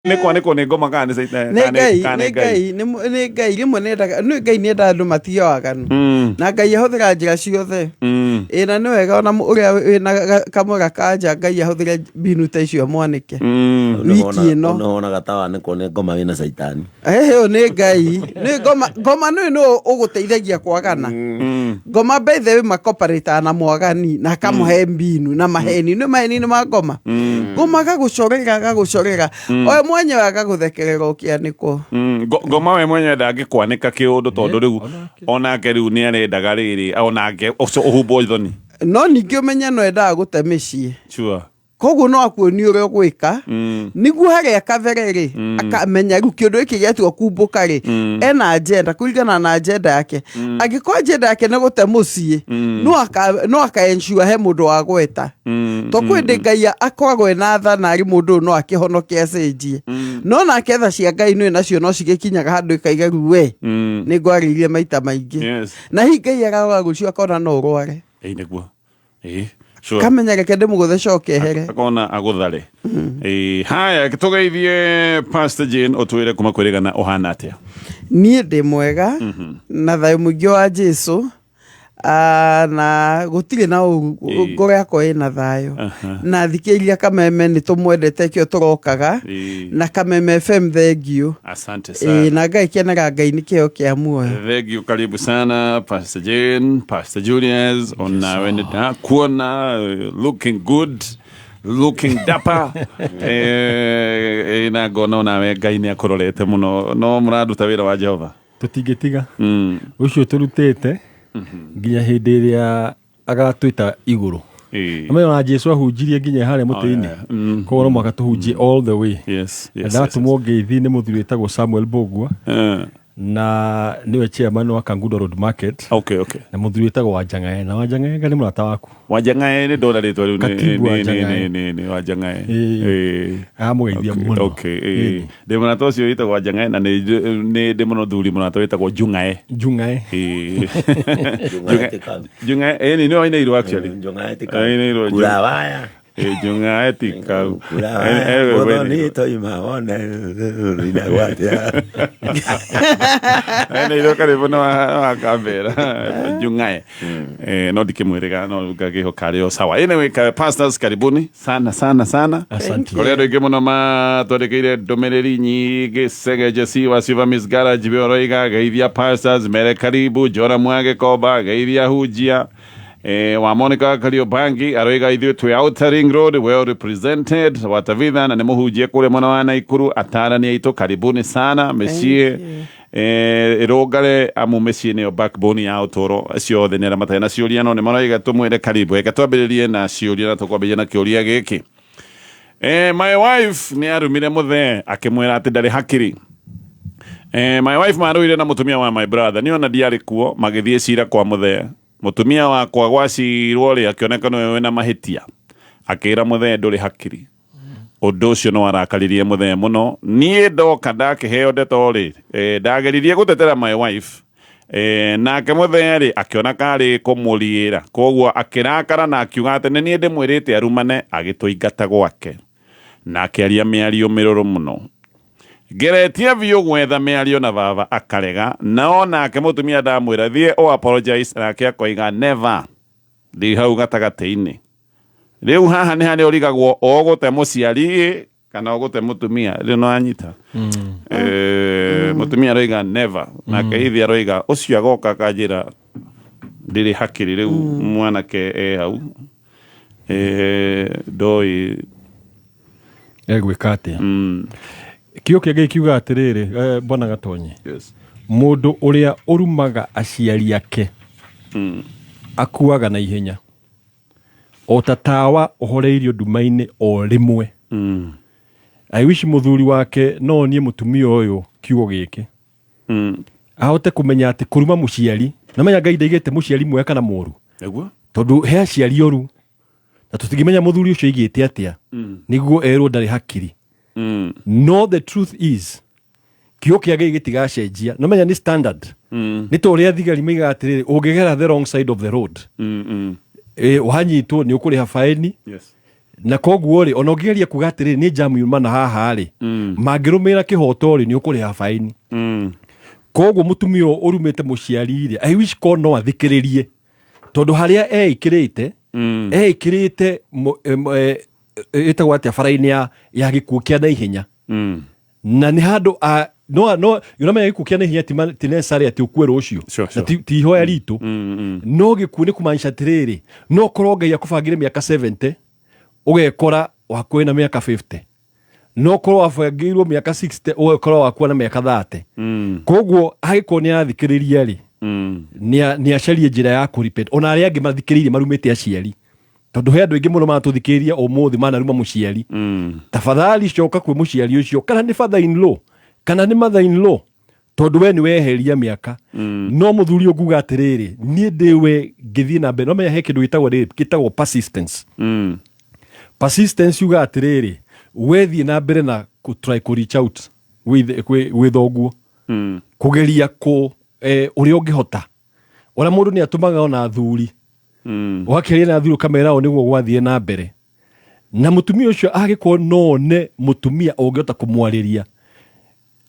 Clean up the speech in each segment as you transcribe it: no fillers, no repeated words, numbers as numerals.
Nĩ kwanĩkwo nĩ ngoma kana nĩ Nĩ Ngai, kana nĩ Ngai, nĩ Ngai rĩmwe nĩendaga, nĩ Ngai nĩendaga andũ matige waganu. Na Ngai ahũthĩra njĩra ciothe. Ĩ na nĩ wega ona ũrĩa wĩna kamwega ka nja Ngai ahũthĩre mbinu ta icio mwanĩke. Wiki ĩno. Nĩwonaga ta wanĩkwo nĩ ngoma wĩna caitani. Ĩyo nĩ Ngai. Nĩ ngoma, ngoma nĩ nũ ũgũteithagia kwagana. Ngoma by the way makoparĩtaga na mwagani na akamũhe mbinu na maheni. Nĩ maheni nĩ ma ngoma. Ngoma agagũcorera agagũcorera. Oe mwenyewe agagũthekerera ũkĩanĩkwo. Ngoma we mwenyewe ndangĩkwanĩka kĩũndũ tondũ rĩu onake rĩu nĩ arendaga rĩrĩ onake ũcio ũhumbwo thoni. No ningĩ ũmenye no endaga gũte mĩciĩ. Sure. Koguo no akuonie ũrĩa ũgwĩka nĩguo harĩa kabere rĩ akamenya rĩu kĩũndũ gĩkĩ gĩatua kumbũka rĩ ena agenda kũringana na agenda yake. Angĩkorwo agenda yake nĩ gũte mũciĩ, no aka ensure he mũndũ wa gweta to kwĩ ndĩ Ngai akoragwo ena tha na arĩ mũndũ ũyũ no akĩhonoke acenjie, no nake tha cia Ngai nĩ nacio no cigĩkinyaga handũ ĩkaiga rĩu we nĩ ngwarĩirie maita maingĩ. Na hihi Ngai ararora rũciũ akona no ũrware. Ĩĩ nĩguo. Ĩĩ. Sure. Kamenya reke ndĩmũgũthe coke ehere. Akona agũthare. Ĩĩ, haya tũgeithie Pastor Jane, ũtwĩre kuma kwĩrĩgana ũhana atĩa. Niĩ ndĩ mwega na thayũ mũingĩ wa Jesu. Ah, na gũtirĩ na ũru. Ngoro yakwa ĩna thayũ. Na thikĩrĩria Kameme nĩ tũmwendete kĩo tũrokaga. Na Kameme FM thengiũ. Asante Ĩĩ, sana. Na Ngai kenaga Ngai nĩ kĩheo kĩa muoyo. Thank you, karibu sana Pastor Jane, Pastor Julius, onawe nĩ ndakuona looking good, looking dapper. Na ngona onawe Ngai nĩ akũrorete mũno, no mũraruta wĩra wa Jehova. Tũtingĩtiga ũcio tũrutĩte nginya hĩndĩ ĩrĩa agatwĩta igũrũ. Amenye ona Jesu ahunjirie nginya harĩa mũtĩ-inĩ. Koguo no mũhaka tũhunjie all the way. Na ndatũmwo ngeithi nĩ mũthuri wĩtagwo Samuel Mbũgua na nĩwe chairman wa Kangundo Road Market na mũthuri wĩtagwo Wanjang'ae, na Wanjang'ae nĩ mũrata waku. Wanjang'ae nĩ ndona rĩtwa rĩu Katibu Wanjang'ae. Nĩ Wanjang'ae. Amũgeithia mũno. Okay, ndĩ mũrata ũcio wĩtagwo Wanjang'ae na nĩ ndĩ mũno thuri mũrata wĩtagwo Njung'ae. Njung'ae. Njung'ae ti kau. Njung'ae ĩĩ nĩ wainĩirwo actually. Njung'ae ti kau. Wainĩirwo. Kura waya. Njung'ae ti kau. Kura waya. Mũthoni toima wone inagwo atĩa. Wainĩirwo karibu nĩ wakambĩra Njung'ae. No ndikĩmwĩrĩga no ngagĩhoka arĩ o sawa. Anyway, pastors karibuni sana sana sana. Asante. Kũrĩ andũ aingĩ mũno matwandĩkĩire ndũmĩrĩri nyingĩ. Segeje wa Silver Miss Garage we ũroiga geithia pastors mere karibu. Joram wa Gĩkomba geithia hunjia. Wa Monica Kariobangi aroiga ithuĩ twĩ Outer Ring Road well represented. Wa Tavitha na nĩ mũhunjia kũrĩa mwena wa Naikuru, atarani aitũ karibuni sana mĩciĩ. Ĩrũngare amu mĩciĩ nĩyo backbone ya ũtũũro. Acio othe nĩ arĩa matarĩ na ciũria no nĩ maroiga tũmwĩre karibu. Reke twambĩrĩrie na ciũria na tũkwambĩrĩria na kĩũria gĩkĩ. My wife nĩ arumire mũthee akĩmwĩra atĩ ndarĩ hakiri. My wife marũire na mũtumia wa my brother, niĩ ona ndiarĩ kuo, magĩthiĩ cira kwa mũthee. Mũtumia wakwa gwacirwo rĩ akĩoneka nĩwe wĩna mahĩtia, akĩra mũthee ndũrĩ hakiri. Ũndũ ũcio nĩ warakaririe mũthee mũno. Niĩ ndoka ndakĩheo ndeto rĩ, ndageririe gũtetera my wife. Nake mũthee rĩ akĩona karĩ kũmũriĩra, koguo akĩrakara na akiuga atĩ nĩ niĩ ndĩmwĩrĩte arumane, agĩtũingata gwake na akĩaria mĩario mĩrũrũ mũno. Ngeretie biũ gwetha mĩario na baba akarega, no nake mũtumia ndamwĩra thiĩ ũ apologize nake akoiga never. Ndĩ hau gatagatĩ-inĩ. Rĩu haha nĩ harĩa ũrigagwo ũgũte mũciari kana ũgũte mũtumia. Rĩu nĩ wanyita. Mũtumia aroiga never, nake ithe aroiga ũcio agoka akanjĩra ndirĩ hakiri. Rĩu mwanake e hau, ndoĩ egwĩka atĩa. Kĩo kĩa Ngai kiuga atĩrĩrĩ, bwana Gatonye, mũndũ ũrĩa ũrumaga aciari ake akuaga na ihenya o ta tawa ũhoreirio nduma-inĩ o rĩmwe. I wish mũthuri wake no onie mũtumia ũyũ kiugo gĩkĩ ahote kũmenya atĩ kũruma mũciari, na menya Ngai ndaigĩte mũciari mwega kana mũru. Tondũ he aciari oru na tũtingĩmenya mũthuri ũcio aigĩte atĩa nĩguo erwo ndarĩ hakiri. No the truth is kiugo kĩa Ngai gĩtigacenjia. No menya nĩ standard, nĩ ta ũrĩa thigari maigaga atĩrĩrĩ, ũngĩgera the wrong side of the road, wanyitwo nĩ ũkũrĩha faĩni. Na koguo rĩ, ona ũngĩgeria kuga atĩrĩrĩ, nĩ njamu yuma na haha rĩ, mangĩrũmĩrĩra kĩhoto rĩ, nĩ ũkũrĩha baini. Koguo mũtumia ũyũ ũrumĩte mũciari rĩ, I wish ko no athikĩrĩrie, tondũ harĩa eĩkĩrĩte, eĩkĩrĩte ĩtagwo atĩa, bara-inĩ ya gĩkuũ kĩa naihenya. Na nĩ handũ a no no ũramenya gĩkuũ kĩa naihenya ti necessary atĩ ũkue rũciũ. Na ti ihoya ritũ, no gĩkuũ nĩ kũmaanisha atĩrĩrĩ, no korwo Ngai akũbangĩre mĩaka 70, ũgekora wakuĩ na mĩaka 50, no korwo wabangĩirwo mĩaka 60, ũgekora wakua na mĩaka 30. Koguo angĩkorwo nĩ arathikĩrĩria rĩ, nĩ acarie njĩra ya kũ repent, ona arĩa angĩ mathikĩrĩirie marumĩte aciari, tondũ he andũ aingĩ mũno maratũthikĩrĩria ũmũthĩ manaruma mũciari. Tafadhali coka kwĩ mũciari ũcio, kana nĩ father in law kana nĩ mother in law, tondũ we nĩ weheria mĩaka. No mũthuri ũyũ nguga atĩrĩrĩ, niĩ ndĩwe ngĩthiĩ na mbere, no menya he kĩndũ gĩtagwo rĩrĩ, gĩtagwo persistence. Persistence yuga atĩrĩrĩ, wethiĩ na mbere na kũ try kũ reach out gwĩ thoguo, kũgeria kũ ũrĩa ũngĩhota. Ona mũndũ nĩ atũmaga ona athuri, ũgakĩaria na athuri, ũkamera o nĩguo gwathiĩ na mbere. Na mũtumia ũcio angĩkorwo no one mũtumia ũngĩhota kũmwarĩria,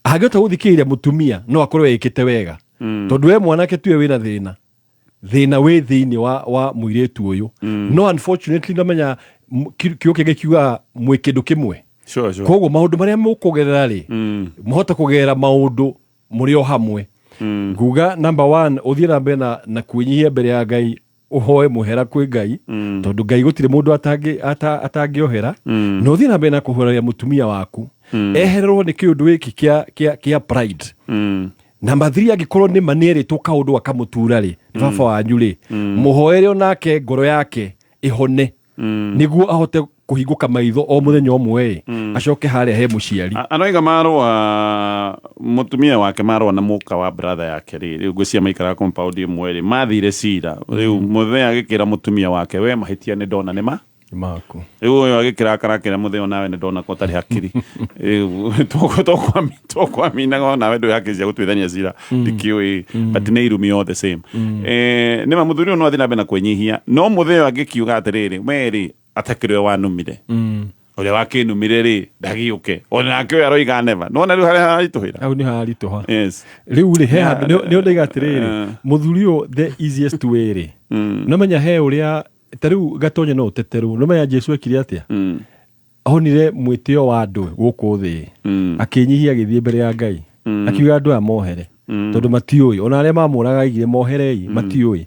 angĩhota gũthikĩrĩria mũtumia, no akorwo ĩkĩte wega, tondũ we mwanake tuwe wĩna thĩna, thĩna wĩ thĩinĩ wa mũirĩtu ũyũ. No unfortunately, ndamenya kiugo kĩngĩ kiugaga mwĩ kĩndũ kĩmwe. Koguo maũndũ marĩa mũkũgerera rĩ, mũhote kũgerera maũndũ mũrĩ o hamwe. Nguga number one, ũthiĩ na mbere na kwĩnyihia mbere ya Ngai, ũhoe mũhera kwĩ Ngai, tondũ Ngai gũtirĩ mũndũ atangĩohera. Na ũthiĩ na mbere na kũhoreria mũtumia waku, ehererwo nĩ kĩũndũ gĩkĩ kĩa pride. Namba 3, angĩkorwo nĩ ma nĩ erĩtwo kaũndũ akamũtura rĩ, nĩ baba wanyu rĩ, mũhoere onake ngoro yake ĩhone, nĩguo ahote kũhingũka maitho o mũthenya ũmwe ĩ, acoke harĩa he mũciari. Aroiga marũa mũtumia wake marũa na mũka wa brother yake rĩ, rĩu ngwĩciria maikaraga compound ĩmwe rĩ, mathire cira rĩu mũthenya, agĩkĩra mũtumia wake, "We mahĩtia nĩ ndona nĩ ma maku." Rĩu ũyũ agĩkĩrakara, akĩra mũthenya, "Onawe nĩ ndona ko ũtarĩ hakiri." Rĩu tũkwaminaga, onawe ndũrĩ hakiri cia gũtuithania cira, ndikĩũĩ, but nĩ irumi all the same. Nĩma mũthuri ũyũ no athiĩ na mbere na kwĩnyihia, no mũthenya ũyũ angĩkiuga atĩrĩrĩ, we rĩ, atakĩrĩ we wanumire, ũrĩa wakĩnumire rĩ, ndagĩũke onake ũyũ aroiga never. Nona rĩu harĩa haritũhĩra. Hau nĩ haritũha. Rĩu rĩ, he handũ nĩ ndaiga atĩrĩrĩ, mũthuri ũyũ, the easiest way rĩ, no menya he ũrĩa ta rĩu Gatonye no ũteterwo. No menya Jesu ekire atĩa? Onire mwĩtĩo wa andũ gũkũ thĩ, akĩnyihia, agĩthiĩ mbere ya Ngai, akiuga andũ aya mohere tondũ matiũĩ. Ona arĩa mamũraga aigire, "Moherei, matiũĩ."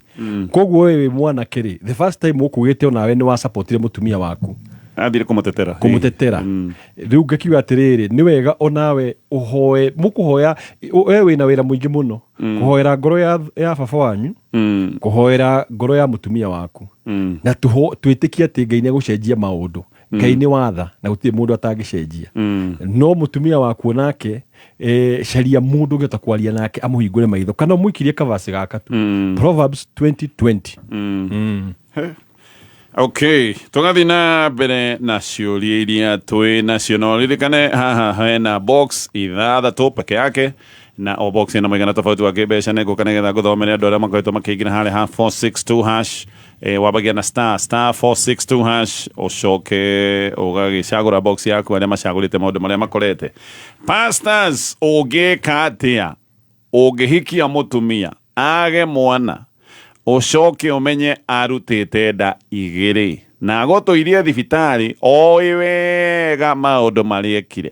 Koguo we wĩ mwanake rĩ, the first time ũkugĩte onawe nĩ wasapotire mũtumia waku. Athire kũmũtetera. Kũmũtetera. Rĩu ngakiuga atĩrĩrĩ, nĩ wega onawe ũhoe, mũkũhoya, we wĩna wĩra mũingĩ mũno, kũhoera ngoro ya baba wanyu, kũhoera ngoro ya mũtumia waku, na twĩtĩkie atĩ Ngai nĩ egũcenjia maũndũ. Ngai nĩ watha na gũtirĩ mũndũ atangĩcenjia. No mũtumia waku onake, caria mũndũ ũngĩhota kwaria nake amũhingũre maitho, kana ũmũikirie kavaci gaka tu, Proverbs 2020. Okay, tũgathiĩ na mbere na ciũria iria twĩ nacio. No ririkane haha hena box ithathatũ peke yake, na o box ĩna mũigana tofauti wa kĩmbeca. Nĩ ngũka nĩgetha ngũthomere andũ arĩa makoretwo makĩingĩra harĩa ha 462 hash. Wambagia na star *462 hash, ũcoke ũgagĩcagũra box yaku. Arĩa macagũrĩte maũndũ marĩa makorete, pastors, ũngĩka atĩa ũngĩhikia mũtumia age mwana, ũcoke ũmenye arutĩte nda igĩrĩ na agũtũirie thibitarĩ oĩ wega maũndũ marĩa ekire?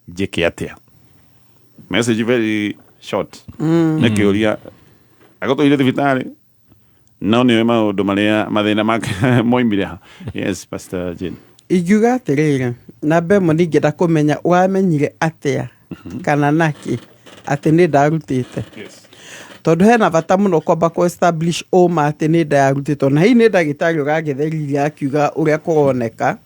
Njĩke atĩa? Message very short, nĩ kĩũria. Agũtũirie thibitarĩ no nĩoĩ maũndũ marĩa mathĩna make moimire ha. Yes, Pastor Jane. Ingiuga atĩrĩrĩ, namba ĩmwe, ningĩenda kũmenya ũramenyire atĩa kana nakĩ atĩ nĩ ndarutĩte, tondũ hena bata mũno kwamba kũ establish ũma atĩ nĩ nda yarutĩtwo, na hihi nĩ ndagĩtarĩ ũragĩtheririe akiuga ũrĩa kũroneka,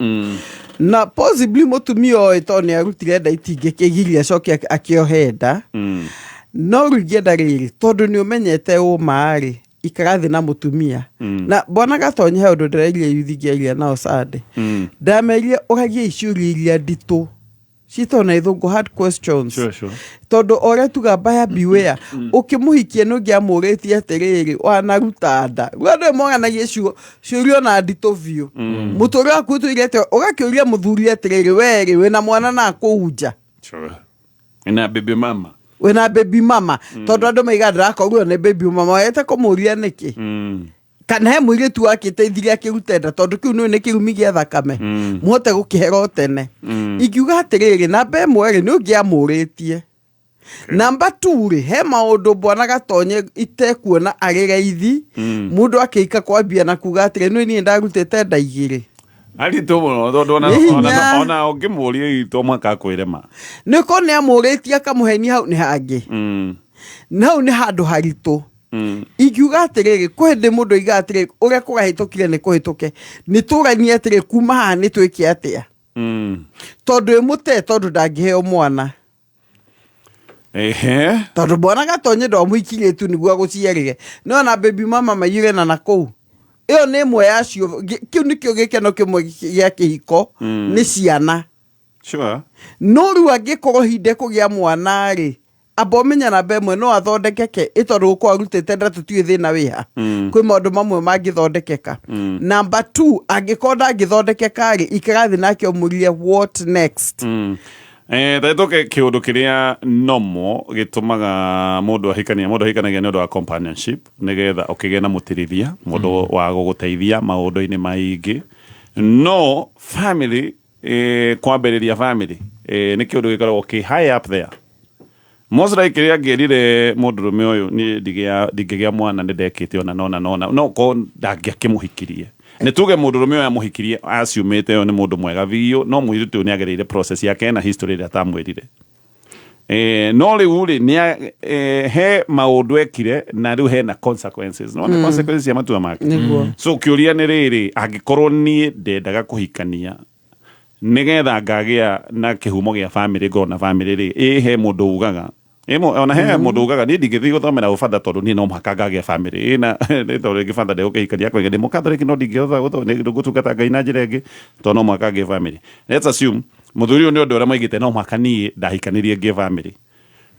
na possibly mũtumia ũyũ tondũ nĩ arutire nda itingĩkĩgiria acoke akĩohe nda. No rĩu ingĩenda rĩrĩ, tondũ nĩ ũmenyete ũma rĩ, ikara thĩ na mũtumia. Na bwana Gatonye, he ũndũ ndĩrairie yuthi ngĩaria nao Sunday, ndamerire ũragie ciũria iria nditũ. Ciĩtagwo na gĩthũngũ hard questions. Sure, sure. Tondũ ũrĩa tuga buyer beware, ũkĩmũhikia nĩ ũngĩamũrĩtie atĩrĩrĩ, wanaruta nda. Rĩu andũ moranagie ciugo ciũria ona nditũ biũ. Mũtũrĩre waku ũtũire atĩa? Ũgakĩũria mũthuri atĩrĩrĩ, we rĩ, wĩna mwana na kũu nja? Sure. Na baby mama. Wĩna baby mama? Tondũ andũ maiga ndĩrakorirwo nĩ baby mama, wagĩte kũmũria nĩkĩ? Kana he mũirĩtu wakĩteithirie akĩruta nda, tondũ kĩu nĩũĩ nĩ kĩrumi gĩa thakame, mũhote gũkĩhera o tene. Ingiuga atĩrĩrĩ, namba ĩmwe rĩ, nĩ ũngĩamũrĩtie. Namba 2 rĩ, he maũndũ bwana Gatonye itekuona arĩ raithi mũndũ akĩika kwambia na kuga atĩrĩ, nĩ niĩ ndarutĩte nda igĩrĩ. Aritũ mũno tondũ ona Nĩ hinya. ona ũngĩmũria to mũhaka akwĩre ma. Nĩ korwo nĩ amũrĩtie akamũhenia, hau nĩ hangĩ. Na hau nĩ handũ haritũ. Ingiuga atĩrĩrĩ, kwĩ hĩndĩ mũndũ aigaga atĩrĩrĩ, ũrĩa kũrahĩtũkire nĩ kũhĩtũke, nĩ tũranie atĩrĩrĩ, kuma haha nĩ twĩke atĩa? Tondũ ĩmũte, tondũ ndangĩheo mwana. Tondũ bwana Gatonye ndwamũikirie tu nĩguo agũciarĩre, no ona baby mama maiyũre na nakũu. Ĩyo nĩ ĩmwe yacio. Kĩu nĩkĩo gĩkeno kĩmwe gĩa kĩhiko, nĩ ciana. No rĩu angĩkorwo hinde kũgĩa mwana rĩ, amba ũmenye namba ĩmwe no athondekeke, ĩ tondũ gũkorwo arutĩte nda tũtiũĩ thĩna wĩha. Kwĩ maũndũ mamwe mangĩthondekeka. Namba 2, angĩkorwo ndangĩthondekeka rĩ, ikara thĩ nake ũmũrie what next. Tũke kĩũndũ kĩrĩa nomo gĩtũmaga mũndũ ahikania. Mũndũ ahikanagia nĩ ũndũ wa companionship, nĩgetha ũkĩgĩe na mũtirithia, mũndũ wa gũgũteithia maũndũ-inĩ maingĩ. No family, kwambĩrĩria family, nĩ kĩũndũ gĩkoragwo kĩ high up there. Most like kĩrĩa angĩerire mũndũrũme ũyũ, niĩ ndingĩgĩa mwana, nĩ ndekĩte ona nona nona, no korwo ndangĩakĩmũhikirie. Nĩ tuge mũndũrũme ũyũ amũhikirie aciumĩte ũyũ nĩ mũndũ mwega biũ, no mũirĩtu ũyũ nĩ agereire process yake, ena history ĩrĩa atamwĩrire. No rĩu rĩ, he maũndũ ekire na rĩu hena consequences. No consequences cia matua make. Nĩguo. So kĩũria nĩ rĩrĩ, angĩkorwo niĩ ndendaga kũhikania nĩgetha ngagĩa na kĩhumo gĩa family, ngorwo na family rĩ, ĩ he mũndũ ugaga ona he mũndũ ugaga niĩ ndingĩthiĩ gũthomera ũbatha tondũ niĩ no mũhaka ngagĩa family. Ĩ na nĩ tondũ rĩngĩ batha ndegũkĩhikania, akoiga ndĩ mũkathoriki no ndingĩhota gũtungata Ngai na njĩra ĩngĩ tondũ no mũhaka ngĩe family. Let's assume mũthuri ũyũ nĩ ũndũ ũrĩa maigĩte, no mũhaka niĩ ndahikanirie ngĩe family.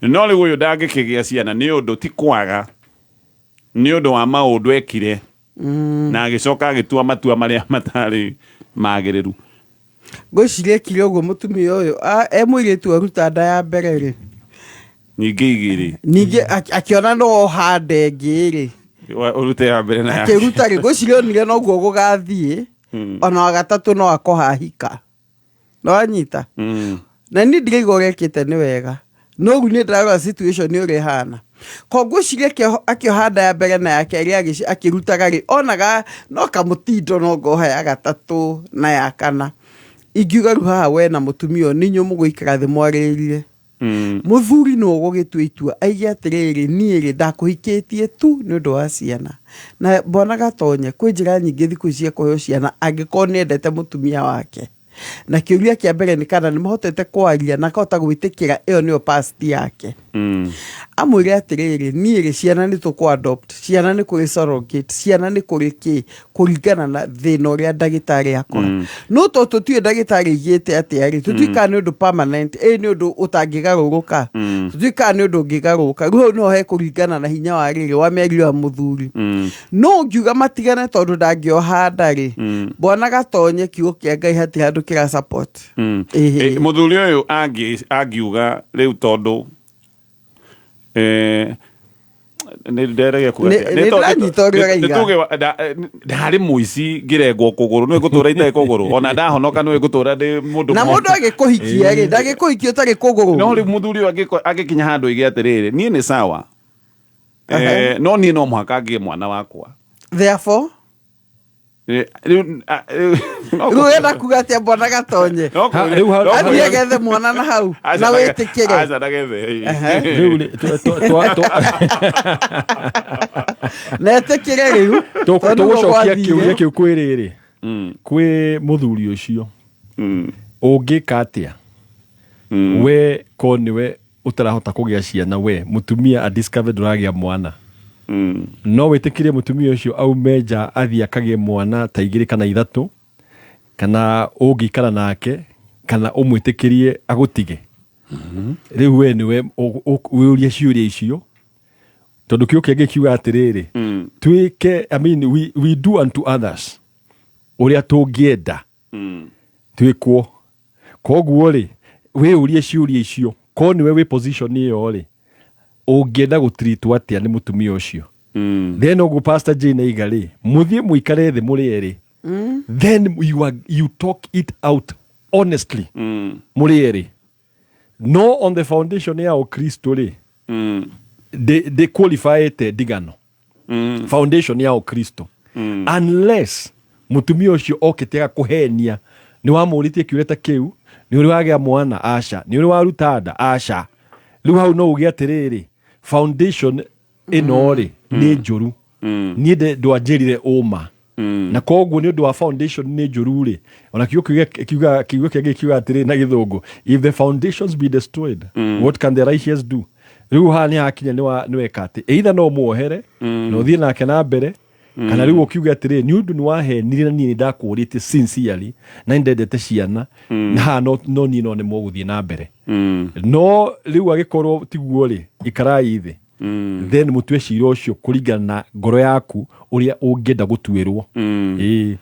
No rĩu ũyũ ndangĩkĩgĩa ciana nĩ ũndũ ti kwaga, nĩ ũndũ wa maũndũ ekire na agĩcoka agĩtua matua marĩa matarĩ magĩrĩru. Ngwĩciria ekire ũguo mũtumia ũyũ e mũirĩtu aruta nda ya mbere rĩ, ningĩ igĩrĩ, ningĩ akĩona no oha nda ĩngĩ rĩ, ũrute ya mbere na ya akĩruta rĩ, ngwĩciria onire noguo gũgathiĩ, ona wa gatatũ no akoha hika. No anyita. Na niĩ ndiraigua ũrĩa ekĩte nĩ wega, no rĩu nĩ ndĩrarora situation ũrĩa ĩhana. Ko ngwĩciria akĩoha nda ya mbere na ya kerĩ akĩrutaga rĩ, onaga no kamũtindo no ngoha ya gatatũ na ya kana. Ingiuga rĩu haha we na mũtumia ũyũ nĩ inyuĩ mũgũikara thĩ mwarĩrĩrie. Mũthuri no ũgũgĩtua itua aige atĩrĩrĩ, niĩ rĩ, ndakũhikĩtie tu nĩ ũndũ wa ciana. Na bwana Gatonye, kwĩ njĩra nyingĩ thikũ ici cia kũheo ciana angĩkorwo nĩ endete mũtumia wake. Na kĩũria kĩa mbere nĩ kana nĩ mahotete kwaria na akahota gwĩtĩkĩra ĩyo nĩyo past yake. Amwĩre atĩrĩrĩ, niĩ rĩ, ciana nĩ tũkũ adopt, ciana nĩ kũrĩ surrogate, ciana nĩ kũrĩ kĩ, kũringana na thĩna ũrĩa ndagĩtarĩ akora. No to tũtiũĩ ndagĩtarĩ aigĩte atĩa rĩ, tũtiũĩ kana nĩ ũndũ permanent, ĩ nĩ ũndũ ũtangĩgarũrũka, tũtiũĩ kana nĩ ũndũ ũngĩgarũrũka. Rĩu hau niho hekũringana na hinya wa rĩrĩ wa mĩario ya mũthuri. No ũngiuga matigane tondũ ndangĩoha nda rĩ, bwana Gatonye, kiugo kĩa Ngai hatirĩ handũ kĩra support. Ĩhĩ. Mũthuri ũyũ angiuga rĩu tondũ nĩ nderagia kuga atĩa? Nĩ ndĩranyita ũrĩa ũraiga. Nĩ tuge ndarĩ mũici ngĩrengwo kũgũrũ, nĩ ngũtũra itarĩ kũgũrũ, ona ndahonoka nĩ ngũtũra ndĩ mũndũ Na mũndũ agĩkũhikia rĩ, ndagĩkũhikia ũtarĩ kũgũrũ. No rĩu mũthuri ũyũ angĩkinya handũ oige atĩrĩrĩ, niĩ nĩ sawa, no niĩ no mũhaka ngĩe mwana wakwa. Therefore Rĩu no rĩu wenda kuga atĩa bwana Gatonye? No Ha, rĩu athiĩ agethe mwana na hau Aca na wĩtĩkĩre. Aca ndagethe. Rĩu rĩ, Na etĩkĩre rĩu tondũ nĩguo tũgũcokia gwathire. kĩũria kĩu kwĩ rĩrĩ, kwĩ mũthuri ũcio, ũngĩka atĩa we ko nĩwe ũtarahota kũgĩa ciana, we mũtumia a discover ndũragĩa mwana? No wĩtĩkĩrie mũtumia ũcio aume nja athiĩ akagĩe mwana ta igĩrĩ kana ithatũ, kana ũngĩikara nake, Kana ũmwĩtĩkĩrie agũtige? Rĩu we nĩwe wĩũrie ciũria icio, tondũ kĩo kĩngĩ kiuga atĩrĩrĩ, twĩke, I mean, we do unto others ũrĩa tũngĩenda twĩkwo. Koguo rĩ, wĩũrie ciũria icio, ko nĩwe wĩ position ĩyo rĩ, ũngĩenda gũtritwo atĩa nĩ mũtumia ũcio? Then ũguo Pastor Jane aiga rĩ, mũthiĩ mũikare thĩ mũrĩ erĩ, then you talk it out honestly mũrĩ erĩ. No on the foundation ya ũkristo rĩ, ndĩ qualifyĩte ndigano foundation ya ũkristo, unless mũtumia ũcio okĩte agakũhenia. Nĩ wamũrĩtie kĩũria ta kĩu, nĩ ũrĩ wagĩa mwana? Aca. Nĩ ũrĩ waruta nda? Aca. Rĩu hau no uge atĩrĩrĩ, foundation ĩno rĩ, nĩ njũru, niĩ ndwanjĩrire ũma, na koguo nĩ ũndũ wa foundation nĩ njũru rĩ, ona kiugo kĩngĩ kiuga atĩrĩ na Gĩthũngũ, "If the foundations be destroyed, what can the righteous do?" Rĩu haha nĩ hakinya nĩ weka atĩ either no muohere na ũthiĩ nake na mbere, kana rĩu ũkiuge atĩrĩ, nĩ ũndũ nĩ wahenirie na niĩ nĩ ndakũrĩtie sincerely na nĩ ndendete ciana, na haha no niĩ no nĩmwo gũthiĩ na mbere. No rĩu agĩkorwo tiguo rĩ, ikarai thĩ, then mũtue cira ũcio kũringana na ngoro yaku ũrĩa ũngĩenda gũtuĩrwo. Ĩĩ.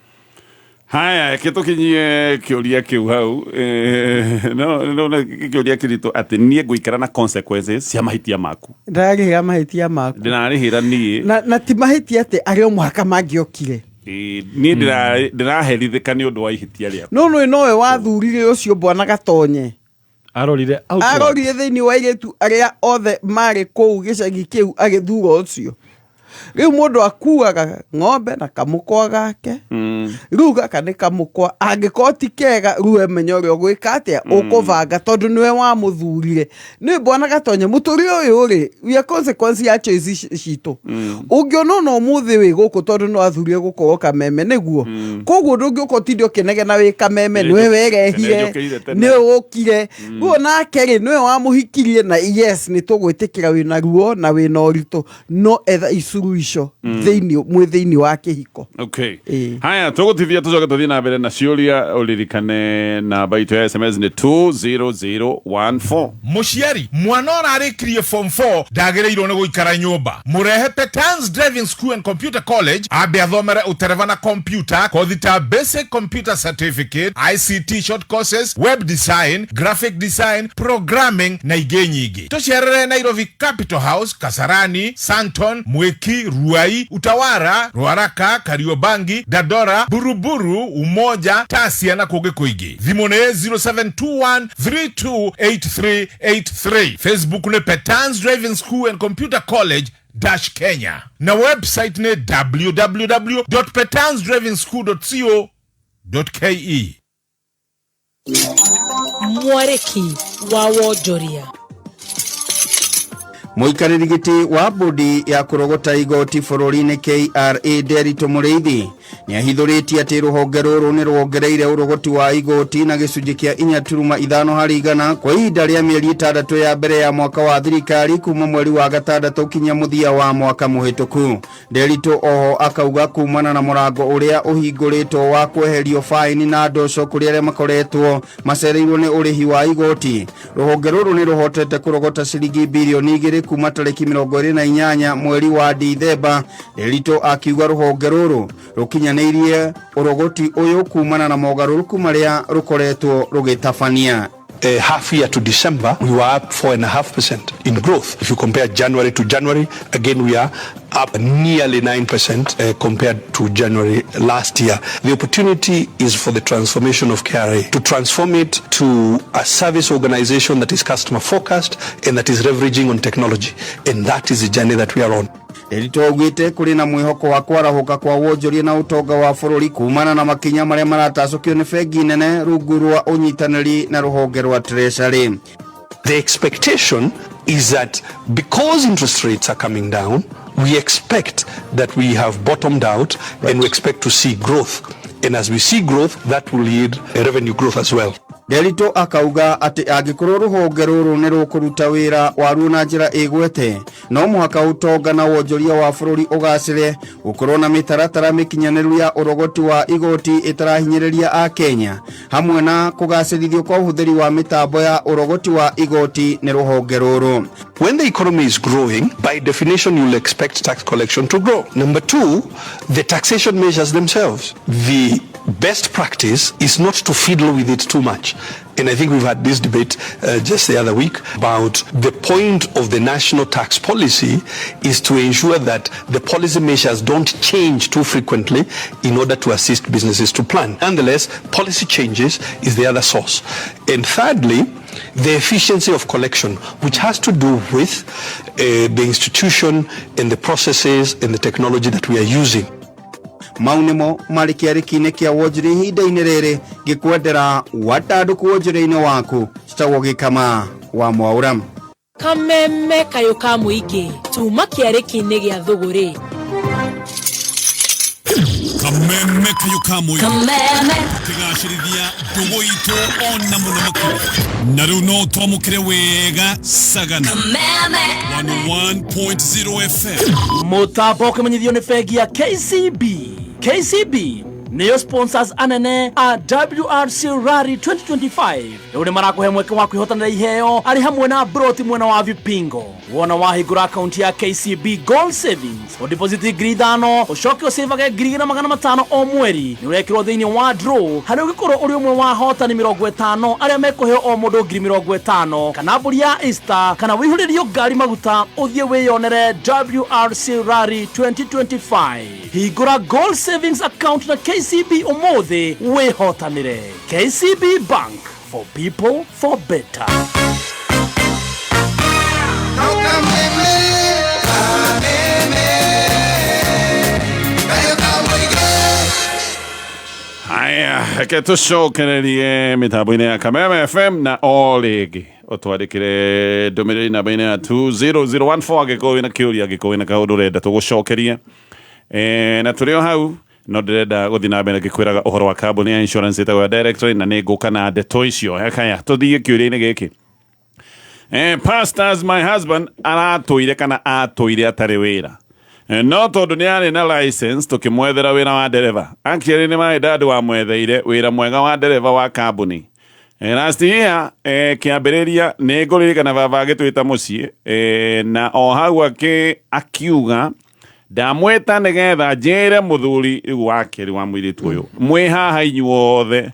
Haya, reke tũkinyie kĩũria kĩu hau. No kĩũria kĩritũ atĩ niĩ ngũikara na consequences cia mahĩtia maku. Ndararĩhĩra mahĩtia maku. Ndĩrarĩhĩra niĩ. Na ti mahĩtia atĩ arĩ o mũhaka mangĩokire. Ĩĩ, niĩ ndĩraherithĩka nĩ ũndũ wa ihĩtia rĩaku. No nĩ nowe wathurire ũcio bwana Gatonye. Arorire outward. Arorire thĩinĩ wa airĩtu arĩa othe marĩ kũu gĩcagi kĩu, agĩthura ũcio. Rĩu mũndũ akuaga ng'ombe na kamũkwa gake. Rĩu gaka nĩ kamũkwa, angĩkorwo ti kega, rĩu emenya ũrĩa ũgwĩka atĩa, ũkũbanga, tondũ nĩwe wamũthurire. Nĩ bwana Gatonye, mũtũrĩre ũyũ rĩ, we are consequence ya choice citũ. Ũngĩona ona ũmũthĩ wĩ gũkũ tondũ nĩ wathurire gũkorwo kameme, nĩguo koguo ndũngĩũka ũtinde ũkĩnegena wĩ kameme. Nĩwe werehire. Nĩnjũkĩire tene. Nĩwe wũkire. Rĩu nake rĩ, nĩwe wamũhikirie, na yes, nĩ tũgwĩtĩkĩra wĩna ruo na wĩna ũritũ, no etha icuru ico thĩinĩ mwĩ thĩinĩ wa kĩhiko. Okay. Ĩĩ. Haya, tũgũtithia tũcoke tũthiĩ na mbere na ciũria. Ũririkane namba itũ ya SMS nĩ 20014. Mũciari, mwana ũrarĩkirie form 4 ndagĩrĩirwo nĩ gũikara nyũmba. Mũrehe Petans Driving School and Computer College ambe athomere ũtereba na computer, kothi ta basic computer certificate, ICT short courses, web design, graphic design, programming na ingĩ nyingĩ. Tũcerere Nairobi, Capital House, Kasarani, Santon, Mwiki, Ruai, Utawara, Ruaraka, Kariobangi, Dandora, Buruburu, Umoja, Tasia na kũngĩ kũingĩ. Thimũ nĩ 0721 328383. Facebook nĩ Petans Driving School and Computer College dash Kenya, na website nĩ www petansdrivingschool co ke. Mwarĩki wa wonjoria. Mũikarĩri gĩtĩ wa bodi ya kũrogota igoti bũrũri-inĩ KRA, Nderitu Mũrĩithi, nĩ ahithũrĩtie atĩ rũhonge rũrũ nĩ rwongereire ũrogoti wa igoti na gĩcunjĩ kĩa 4.5 harĩ igana kwa ihinda rĩa mĩeri 6 ya mbere ya mwaka wa thirikari, kuma mweri wa gatandatũ kinya mũthia wa mwaka mũhĩtũku. Nderitu oho akauga kumana na mũrango ũrĩa ũhingũrĩtwo wa kweherio faini na ndoco kũrĩ arĩa makoretwo macereirwo nĩ ũrĩhi wa igoti, rũhonge rũrũ nĩ rũhotete kũrogota ciringi birioni 2 kuma tarĩki 28 mweri wa Dithemba. Nderitu akiuga rũhonge rũrũ rũkinyanĩirie ũrogoti ũyũ kumana na mogarũrũku marĩa rũkoretwo rũgĩtabania. Half year to December, we were up 4.5% in growth. If you compare January to January, again we are up nearly 9% compared to January last year. The opportunity is for the transformation of KRA, to transform it to a service organization that is customer focused and that is leveraging on technology. And that is the journey that we are on. Nderitu augĩte kũrĩ na mwĩhoko wa kwarahũka kwa wonjoria na ũtonga wa bũrũri kumana na makinya marĩa maratacũkio nĩ bengi nene rungu rwa ũnyitanĩri na rũhonge rwa Treasury. The expectation is that because interest rates are coming down, we expect that we have bottomed out and we expect to see growth. And as we see growth, that will lead a revenue growth as well. Nderitũ akauga atĩ angĩkorwo rũhonge rũrũ nĩ rũkũruta wĩra waruo na njĩra ĩgwete, no mũhaka ũtonga na wonjoria wa bũrũri ũgacĩre, gũkorwo na mĩtaratara mĩkinyanĩru ya ũrogoti wa igoti ĩtarahinyĩrĩria Akenya, hamwe na kũgacĩrithio kwa ũhũthĩri wa mĩtambo ya ũrogoti wa igoti nĩ rũhonge rũrũ. When the economy is growing, by definition, you'll expect tax collection to grow. Number two, the taxation measures themselves. The best practice is not to fiddle with it too much. And I think we've had this debate just the other week about the point of the national tax policy is to ensure that the policy measures don't change too frequently in order to assist businesses to plan. Nonetheless, policy changes is the other source. And thirdly, the efficiency of collection, which has to do with the institution and the processes and the technology that we are using. Mau nĩmo marĩ kĩarĩki-inĩ kĩa wonjoria ihinda-inĩ rĩrĩ, ngĩkwendera wandandũku wonjoria-inĩ waku. Citagwo Gĩkama wa Mwaũra. Kameme kayũ ka mũingĩ tuma kĩarĩki-inĩ gĩa thũgũrĩ. Kameme kayo ka mũingĩ. Kameme. Kĩgacĩrithia ndũgũ itũ ona mũno makĩria, na rĩu no twamũkĩre wega sagana. Kameme. 101.0 FM. Mũtambo ũkĩmenyithio nĩ bengi ya KCB. KCB nĩyo sponsors anene a WRC Rally 2025. Rĩu nĩ marakũhe mweke wa kwĩhotanĩra iheo arĩ hamwe na broti mwena wa Vipingo. Wona wahingũra akaunti ya KCB Gold Savings, ũdeposit 5,000, ũcoke ũcĩvage 2,500 o mweri, nĩ ũrekĩrwo thĩinĩ wa draw harĩa ũngĩkorwo ũrĩ ũmwe wa ahotani 50 arĩa mekũheo o mũndũ 50,000, kana mbũri ya Easter, kana wĩihũrĩrio ngari maguta ũthiĩ wĩyonere WRC Rally 2025. Hingũra Gold Savings account na KCB ũmũthĩ wĩhotanĩre. KCB Bank, for people, for better. Haya, reke tũcokererie mĩtambo-inĩ ya Kameme FM na o rĩngĩ ũtwandĩkĩre ndũmĩrĩri namba-inĩ ya 20014 angĩkorwo wĩna kĩũria, angĩkorwo wĩna kaũndũ ũrenda tũgũcokerie. Na tũrĩ o hau no ndĩrenda gũthiĩ na mbere ngĩkwĩraga ũhoro wa kambuni ya insurance ĩtagwo ya Directory, na nĩ ngũka na ndeto icio. Hekaya tũthiĩ kĩũria-inĩ gĩkĩ. Pastors, my husband aratũire kana atũire atarĩ wĩra. No tondũ nĩ arĩ na license tũkĩmwethera wĩra wa ndereba. Actually nĩ my dad wamwetheire wĩra mwega wa ndereba wa kambuni. Last year, kĩambĩrĩria nĩ ngũririkana baba agĩtwĩta mũciĩ, na o hau akiuga ndamwĩta nĩgetha njĩre mũthuri rĩu wake rĩu wa mũirĩtu ũyũ, mwĩ haha inyuothe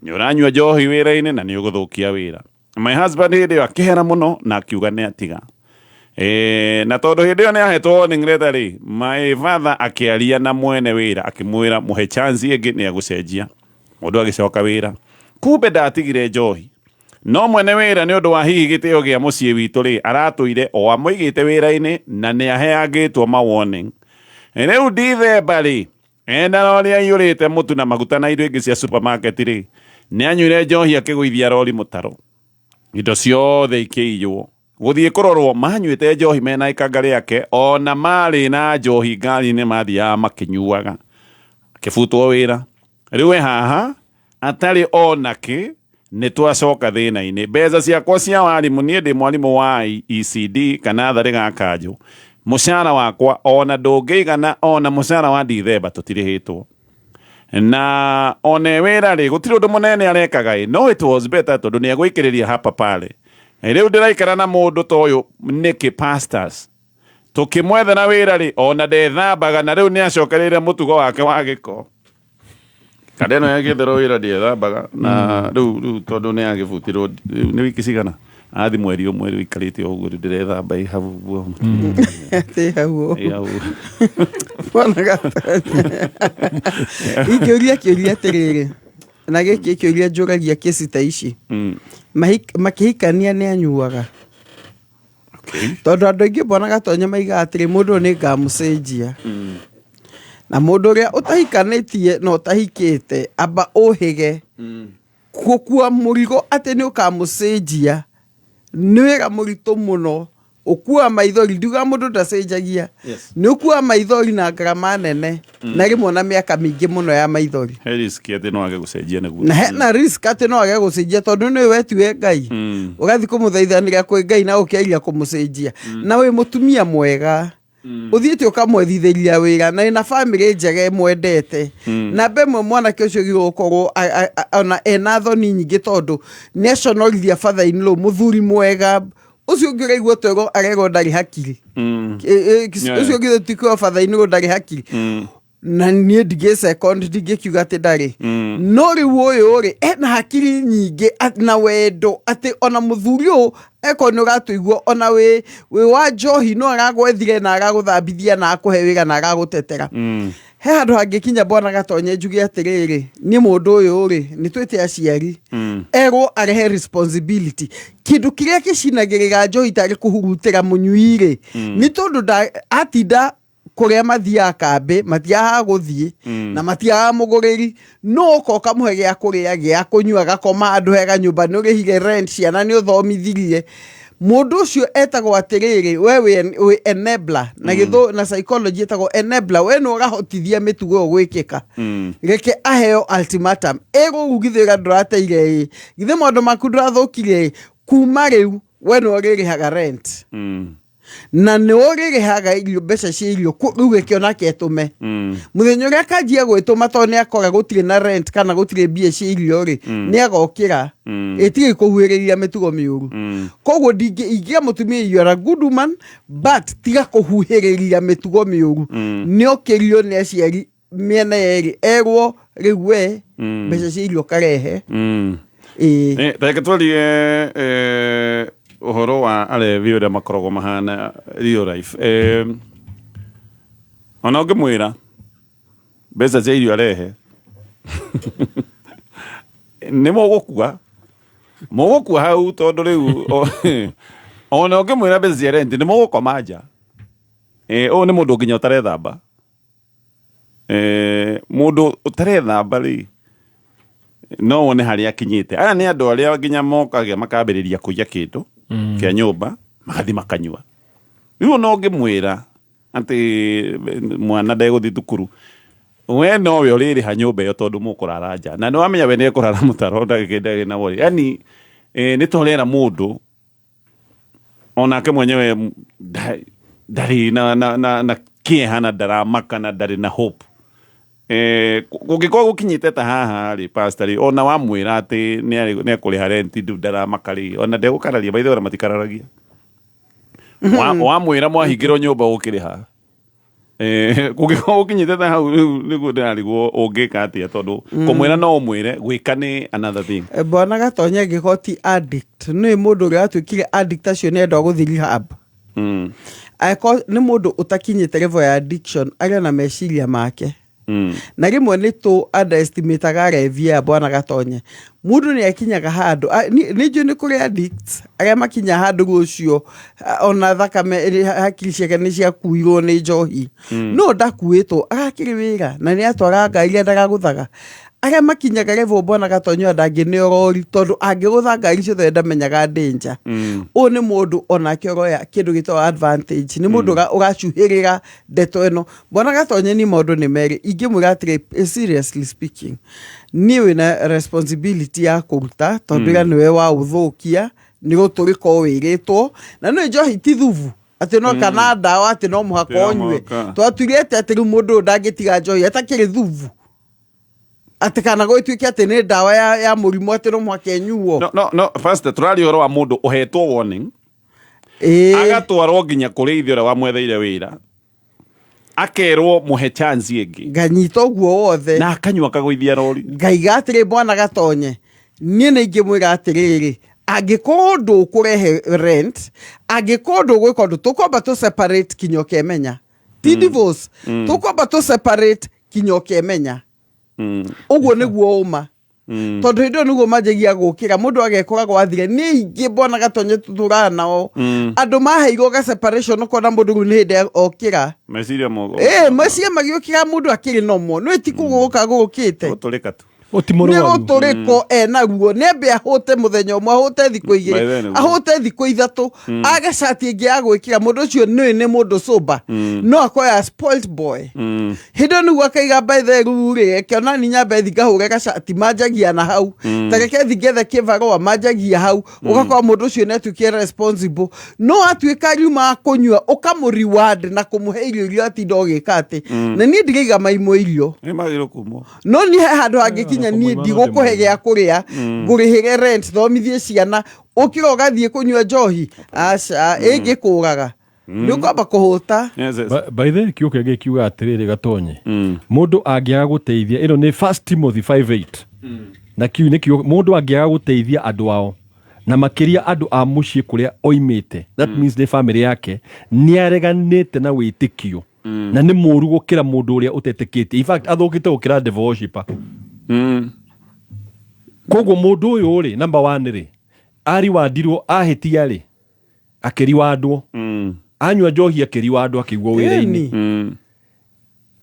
nĩ ũranyua njohi wĩra-inĩ na nĩ ũgũthũkia wĩra. My husband hĩndĩ ĩyo akĩhera mũno na akiuga nĩ atiga. Na tondũ hĩndĩ ĩyo nĩ ahetwo warning letter rĩ, my father akĩaria na mwene wĩra akĩmwĩra mũhe chance ĩngĩ nĩ egũcenjia. Mũndũ agĩcoka wĩra, kumbe ndatigire njohi, no mwene wĩra nĩ ũndũ wa hihi gĩtĩo gĩa mũciĩ witũ rĩ, aratũire o amũigĩte wĩra-inĩ na nĩ aheangĩtwo ma warning. Rĩu Dithemba rĩ, ena rori aiyũrĩte mũtu na maguta na indo ingĩ cia supermarket rĩ, nĩ anyuire njohi akĩgũithia rori mũtaro, indo ciothe ikĩiywo. Gũthiĩ kũrorwo manyuĩte njohi mena ikanga rĩake, ona marĩ na njohi ngari-inĩ mathiaga makĩnyuaga. Akĩbutwo wĩra. Rĩu e haha atarĩ ona kĩ, nĩ twacoka thĩna-inĩ. Mbeca ciakwa cia warimũ, niĩ ndĩ mwarimũ wa ECD kana tharĩ ga kanjũ, mũcara wakwa ona ndũngĩigana ona mũcara wa Dithemba tũtirĩhĩtwo. Na one wĩra rĩ, gũtirĩ ũndũ mũnene arekaga ĩ, no it was better tondũ nĩ egũikĩrĩria hapa pale. Rĩu ndĩraikara na mũndũ ta ũyũ nĩkĩ, pastors? Tũkĩmwethera wĩra rĩ, ona ndethambaga, na rĩu nĩ acokereire mũtugo wake wa gĩko. Kada ĩno yagĩetherwo wĩra ndiethambaga, na rĩu tondũ nĩ agĩbutirwo rĩu nĩ wiki cigana athi mweri ũmwe rĩu ikarĩte o ũguo, rĩu ndĩrethamba ĩ hau ũguo. Ĩ hau. Ĩ hau. Bwana Gatonya, ingĩũria kĩũria atĩrĩrĩ, na gĩkĩ kĩũria njũragia kĩci ta ici, makĩhikania nĩ anyuaga? Tondũ andũ aingĩ, Bwana Gatonya, maigaga atĩrĩ, mũndũ ũyũ nĩ ngamũcenjia. Na mũndũ ũrĩa ũtahikanĩtie na ũtahikĩte, amba ũhĩge gũkua mũrigo atĩ nĩ ũkamũcenjia nĩ wĩra mũritũ mũno. Ũkua maithori, ndiuga mũndũ ndacenjagia. Nĩ ũkua maithori na ngarama nene na rĩmwe na mĩaka mĩingĩ mũno ya maithori. He risk atĩ no age gũcenjia nĩguo. Na hena risk atĩ no age gũcenjia, tondũ nĩwe wetiwe Ngai, ũgathiĩ kũmũthaithanĩra kwĩ Ngai na ũkĩaria kũmũcenjia, na wĩ mũtumia mwega ũthiĩte ũkamwethithĩria wĩra na ĩna bamĩrĩ njega ĩmwendete. Namba ĩmwe, mwanake ũcio ũgirwo gũkorwo ona ena thoni nyingĩ, tondũ nĩ aconorithia father in law, mũthuri mwega ũcio ũngĩ ũraigua twerwo arerwo ndarĩ hakiri. Ũcio ũngĩ ti kwĩrwo father in law ndarĩ hakiri, na niĩ ndingĩ second, ndingĩkiuga atĩ ndarĩ. No rĩu ũyũ rĩ, ena hakiri nyingĩ na wendo, atĩ ona mũthuri ũyũ eko nĩ ũratũigua, ona wĩ wa njohi, no aragwethire na aragũthambithia na akũhe wĩra na aragũtetera. He handũ hangĩkinya, bwana Gatonye, njuge atĩrĩrĩ, niĩ mũndũ ũyũ rĩ, nĩ twĩte aciari, erwo arehe responsibility. Kĩndũ kĩrĩa gĩcinagĩrĩra njohi tarĩ kũhurutĩra mũnyui rĩ, nĩ tondũ atinda kũrĩa mathiaga kambĩ, matiagaga gũthiĩ na matiagaga mũgũrĩri, no ũka ũkamũhe gĩa kũrĩa, gĩa kũnyua, agakoma handũ hega, nyũmba nĩ ũrĩhire rent, ciana nĩ ũthomithirie. Mũndũ ũcio etagwo atĩrĩrĩ, we wĩ enabler na gĩthũ na psychology etagwo enabler. We nĩ ũrahotithia mĩtugo ĩyo gwĩkĩka. Reke aheo ultimatum, ĩrwo githĩ ũrĩa ndũrateire ĩ, githĩ maũndũ maku ndũrathũkirie ĩ, kuma rĩu we nĩ ũrĩrĩhaga rent na nĩ ũrĩrĩhaga irio, mbeca cia irio. Rĩu gĩkĩo nake etũme mũthenya ũrĩa akanjia gwĩtũma, tondũ nĩ akora gũtirĩ na rent kana gũtirĩ mbia cia irio rĩ, nĩ agokĩra ĩtige kũhuhĩrĩria mĩtugo mĩũru. Koguo ingĩra mũtumia, you are a good woman, but tiga kũhuhĩrĩria mĩtugo mĩũru. Nĩ okĩrio nĩ aciari mĩena yerĩ, erwo rĩu we mbeca cia irio karehe. Ĩĩ. Reke twarie ũhoro wa arevi ũrĩa makoragwo mahana real life. Ona ũngĩmwĩra mbeca cia irio arehe, nĩ mũgũkua hau, tondũ rĩu ona ũngĩmwĩra mbeca cia rent, nĩ mũgũkoma nja. Ũyũ nĩ mũndũ nginya ũtarethamba. Mũndũ ũtarethamba rĩ, no wone harĩa akinyĩte. Aya nĩ andũ arĩa nginya mokaga makambĩrĩria kũiya kĩndũ kĩa nyũmba, magathiĩ makanyua. Rĩu ona ũngĩmwĩra atĩ mwana ndegũthiĩ thukuru, we nowe ũrĩrĩha nyũmba ĩyo, tondũ mũkũrara nja, na nĩ wamenya we nĩekũrara mũtaro, ndagĩ na worry. Yani nĩ ta ũrera mũndũ onake mwenyewe ndarĩ na kĩeha na ndaramaka na ndarĩ na hope. Kũngĩkorwo gũkinyĩte ta haha rĩ, pastor rĩ, ona wamwĩra atĩ nĩ ekũrĩha rent, rĩu ndaramaka rĩ, ona ndegũkararia. By the way, ona matikararagia. Wamwĩra mwahingĩrwo nyũmba ũkĩrĩha. Kũngĩkorwo gũkinyĩte ta hau rĩu, nĩguo ndĩrarigwo ũngĩka atĩa, tondũ kũmwĩra no ũmwĩre, gwĩka nĩ another thing. Bwana Gatonye, angĩkorwo ti addict, nĩ mũndũ ũrĩa watuĩkire addict, acio nĩ enda gũthiĩ rehab. Angĩkorwo nĩ mũndũ ũtakinyĩte level ya addiction, arĩ na meciria make. Na rĩmwe nĩ tũ underestimataga arevi aya, bwana Gatonye. Mũndũ nĩ akinyaga handũ, nĩ njũĩ nĩ kũrĩ addicts arĩa makinya handũ rĩu ũcio ona thakame hakiri ciake nĩ ciakuirwo nĩ njohi, no ndakuĩtwo, arakĩrĩ wĩra na nĩ atwaraga ngari iria ndaragũthaga. Arĩa makinyaga level, bwana Gatonye, ndangĩneo rori, tondũ angĩgũtha ngari ciothe ndamenyaga danger. Ũyũ nĩ mũndũ onake ũroya kĩndũ gĩtagwo advantage, nĩ mũndũ ũracuhĩrĩra ndeto ĩno. Bwana Gatonye, ni maũndũ nĩ merĩ ingĩmwĩra atĩrĩ, seriously speaking, niĩ wĩna responsibility ya kũruta, tondũ ĩra nĩwe wa ũthũkia, nĩ gũtũrĩka wĩrĩtwo na nĩ njohi ti thubu atĩ no kana ndawa atĩ no mũhaka Ti no ũnyue. mũhaka. Twatuire atĩ rĩu mũndũ ũyũ ndangĩtiga njohi atakĩrĩ thubu, atĩ kana gũgĩtuĩke atĩ nĩ ndawa ya mũrimũ atĩ no mũhaka ĩnyuo. No, pastor, tũraria ũhoro wa mũndũ ũhetwo warning, agatwarwo nginya kũrĩ ithe ũrĩa wamwetheire wĩra, akerwo mũhe chance ĩngĩ. Nganyita ũguo wothe. Na akanyua, akagũithia rori. Ngaiga atĩrĩ, bwana Gatonye, niĩ nĩ ingĩmwĩra atĩrĩrĩ, angĩkorwo ndũkũrehe rent, angĩkorwo ndũgwĩka ũndũ, tũkwamba tũ separate kinya ũkemenya. Ti divorce, tũkwamba tũ separate kinya ũkemenya. Ũguo nĩguo ũma, tondũ hĩndĩ ĩyo nĩguo manjagia gũkĩra, mũndũ agekora gwathire. Nĩ ingĩ, bwana Gatonye, tũtũraga nao andũ maheirwo ga separation, ũkona mũndũ rĩu nĩ hĩndĩ okĩra. Meciria mogo. Ĩ, meciria magĩũkĩra, mũndũ akĩrĩ nomo, nĩ ti kũgũrũka gũrũkĩte. Gũtũrĩka tu. Nĩ gũtũrĩko enaguo nĩ ambe ahũte mũthenya ũmwe, ahũte thikũ 2, ahũte thikũ 3, age cati ĩngĩ ya gwĩkĩra. Mũndũ ũcio nĩ nĩ mũndũ sober, no akoya spoilt boy. Hĩndĩ ĩyo nĩguo akaiga by the rĩu rĩ, reke ona ni nyambe thi ngahũre gacati, manjagia na hau, ta reke thi ngethe kĩbarũa, manjagia hau. Ũgakora mũndũ ũcio nĩ atuĩkire responsible, no atuĩka riuma kũnyua, ũkamũ reward na kũmũhe irio iria atinda ũgĩka atĩ na niĩ ndiraiga maimũ irio. Nĩ magĩrĩirwo kumwo. No niĩ he handũ hangĩkinya niĩ ndigũkũhe gĩa kũrĩa, ngũrĩhĩre rent, thomithie ciana, ũkĩra ũgathiĩ kũnyua njohi, aca, ĩngĩkũraga nĩ ũkwamba kũhũta. By the way, kiugo kĩngĩ kiuga atĩrĩrĩ, Gatonye, mũndũ angĩaga gũteithia, ĩno nĩ First Timothy 5:8, na kiu nĩ kiugo, mũndũ angĩaga gũteithia andũ ao na makĩria andũ a mũciĩ kũrĩa oimĩte, that means nĩ family yake, nĩ areganĩte na wĩtĩkio na nĩ mũru gũkĩra mũndũ ũrĩa ũtetĩkĩtie. In fact, athũkĩte gũkĩra devil worshipper. Koguo mũndũ ũyũ rĩ, number one rĩ, ariwandirwo ahĩtia rĩ, akĩriwandwo, anyua njohi akĩriwandwo, akĩigwo wĩra-inĩ,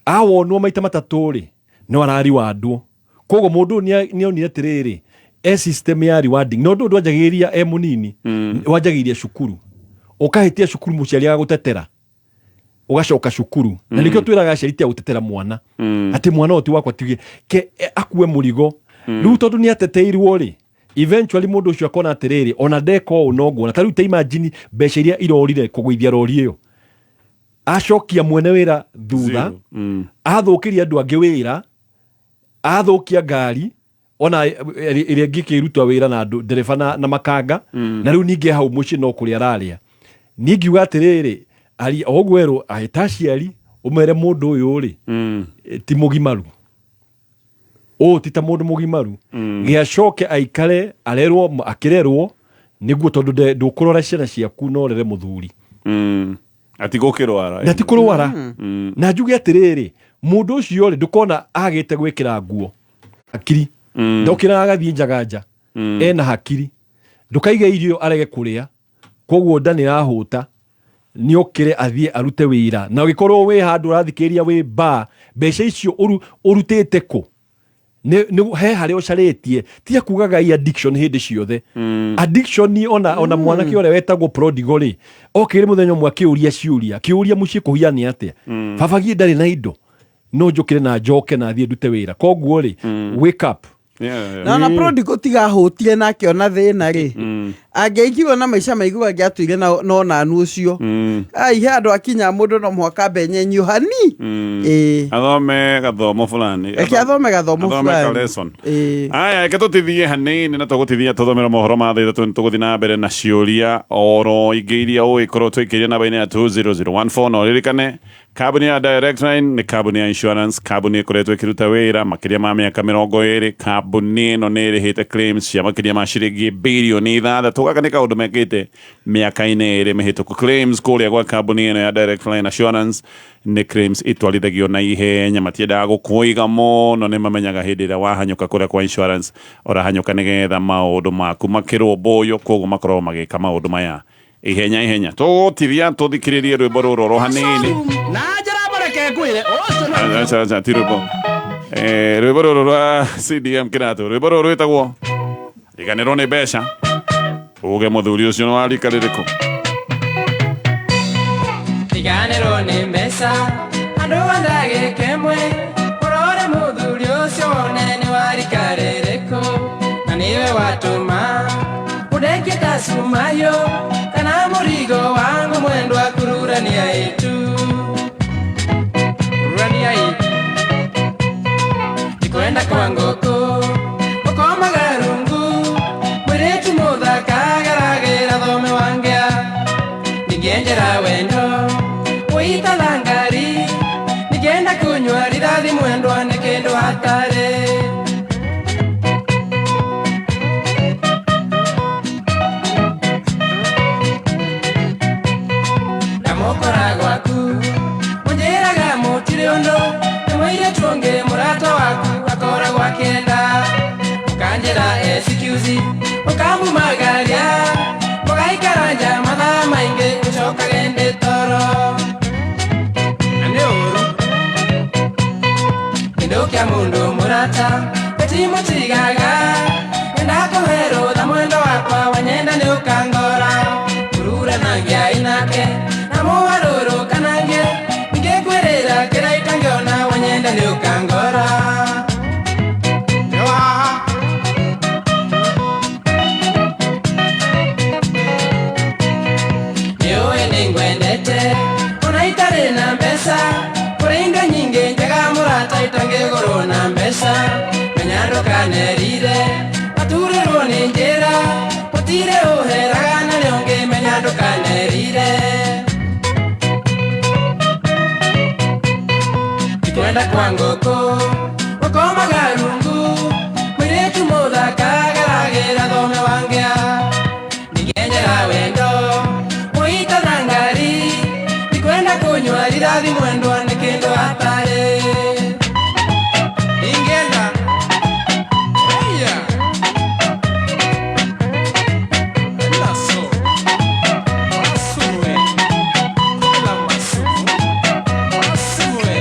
awonwo maita matatũ rĩ, no arariwandwo. Koguo mũndũ ũyũ nĩonire atĩrĩrĩ, e system ya rewarding, no ũndũ ũyũ ndwanjagĩrĩria e mũnini, wanjagĩrĩria cukuru. Ũkahĩtia cukuru, mũciari agagũtetera, ũgacoka cukuru, na nĩkĩo twĩraga aciari tia gũtetera mwana, atĩ mwana ũyũ ti wakwa, tige ke akue mũrigo rĩu, tondũ nĩ ateteirwo rĩ, eventually mũndũ ũcio akona atĩrĩrĩ, ona ndeka ũũ no nguona ta rĩu. Ta imagine mbeca iria irorire kũgũithia rori ĩyo, acokia mwene wĩra thutha, athũkĩria andũ angĩ wĩra, athũkia ngari ona ĩrĩa ĩngĩkĩrutwo wĩra na andũ ndereba na makanga, na rĩu ningĩ hau mũciĩ no kũrĩa ararĩa. Niĩ ngiuga atĩrĩrĩ, ari o ũguo erwo ahĩta aciari, ũmere mũndũ ũyũ rĩ, ti mũgimaru, ũũ ti ta mũndũ mũgimaru, gĩacoke aikare arerwo akĩrerwo nĩguo, tondũ ndũkũrora ciana ciaku no ũrere mũthuri. Atigũkĩrwara. Na ti kũrwara. Na njuge atĩrĩrĩ, mũndũ ũcio rĩ, ndũkona agĩte gwĩkĩra nguo hakiri, ndokĩraga agathiĩ njaganja, ena hakiri, ndũkaige irio arege kũrĩa, koguo nda nĩ ĩrahũta, nĩ okĩre athiĩ arute wĩra. Na ũgĩkorwo wĩ handũ ũrathikĩrĩria wĩ bar, mbeca icio ũrutĩte kũ? Nĩ he harĩa ũcarĩtie, tiga kugaga i addiction hĩndĩ ciothe. Addiction ona mwanake ũrĩa wetagwo prodigal rĩ, okĩrĩ mũthenya ũmwe akĩũria ciũria, akĩũria mũciĩ kũhiana atĩa, baba giĩ ndarĩ na indo, no njũkĩre na njoke na thiĩ ndute wĩra. Koguo rĩ, wake up. Na ona prodigal tigahũtire na akĩona thĩna rĩ, angĩaigirwo na maica maiguru, angĩatuire na onanu ũcio. Ai, he andũ akinya mũndũ no mũhaka mbenyenyio hani. Ĩĩ. Athome gathomo fulani. Reke athome gathomo athome fulani. ka lesson. Ĩĩ. Aya, reke tũtithie hanini, na tũgũtithia tũthomere mohoro ma thaa 3, tũgũthiĩ na mbere na ciũria oro ingĩ iria ũgĩkorwo tũikĩria namba-inĩ ya 20014. Na ũririkane kambuni ya Direct Line nĩ kambuni ya insurance, kambuni ĩkoretwo ĩkĩruta wĩra makĩria ma mĩaka 20. Kambuni ĩno nĩ ĩrĩhĩte claims cia makĩria ma ciringi birioni 6. Gaka nĩ kaũndũ mekĩte mĩaka-inĩ 2 mĩhĩtũku. Claims kũrĩa gwa kambuni ĩno ya Direct Line Assurance nĩ claims itwarithagio na ihenya, matiendaga gũkũiga mũno, nĩ mamenyaga hĩndĩ ĩrĩa wahanyũka kũrĩa kwa insurance ũrahanyũka nĩgetha maũndũ maku makĩrũmbũywo, koguo makoragwo magĩka maũndũ maya ihenya ihenya. Tũgũtithia tũthikĩrĩrie rwĩmbo rũrũ oro hanini. Na njĩra mareke ngwĩre ũcio. Aca, aca, ti rwĩmbo. Rwĩmbo rũrũ rwa CDM Kĩratũ, rwĩmbo rũrũ rwĩtagwo Riganĩrwo nĩ mbeca. Uge mũthuri ũcio nĩ wa rika rĩrĩkũ? Riganĩrwo nĩ mbeca andũ a ndagĩka ĩmwe, ũrore mũthuri ũcio wone nĩ wa rika rĩrĩkũ, na nĩwe watũma ũndekie ta cumahiũ kana mũrigo wangu mwendwa kururania itu kururania itu ndikwenda kwa ngũkũ ũkomaga rungu mwĩrĩtu mũthaka ageragĩra thome wangĩa ningĩenjera wendo ũitala ngari ningĩenda kunyua rithathi mwendwa nĩ kĩndũ hatarĩ. Ndamũkora gwaku mũnjĩraga mũtirĩ ũndũ nĩ mũirĩtu ũngĩ mũrata waku akoragwo akĩenda, ũkanjĩra excuse ũkamumagaria mũgaikara nja mathaa maingĩ ũcokage ndĩ toro na nĩ ũru kĩndũ kĩa mũndũ mũrata. Eti. Nĩngwendete ona itarĩ na mbeca, kũrĩ indo nyingĩ njega mũrata itangĩgũrwo na mbeca. Menya ndũkanerire waturĩrwo nĩ njĩra, gũtirĩ ũheraga narĩo ũngĩ, menya ndũkanerire. Ndikwenda kwa ngũkũ gũkomaga rungu, mũirĩtu mũthaka ageragĩra thome wangĩa. Ndingĩenjera wendo mũita na ngari, ndikwenda kũnyua rithathi mwendwa nĩ kĩndũ hatarĩ. Ingĩenda Eya. Lasso. Masumwe. La masumu. Masumwe.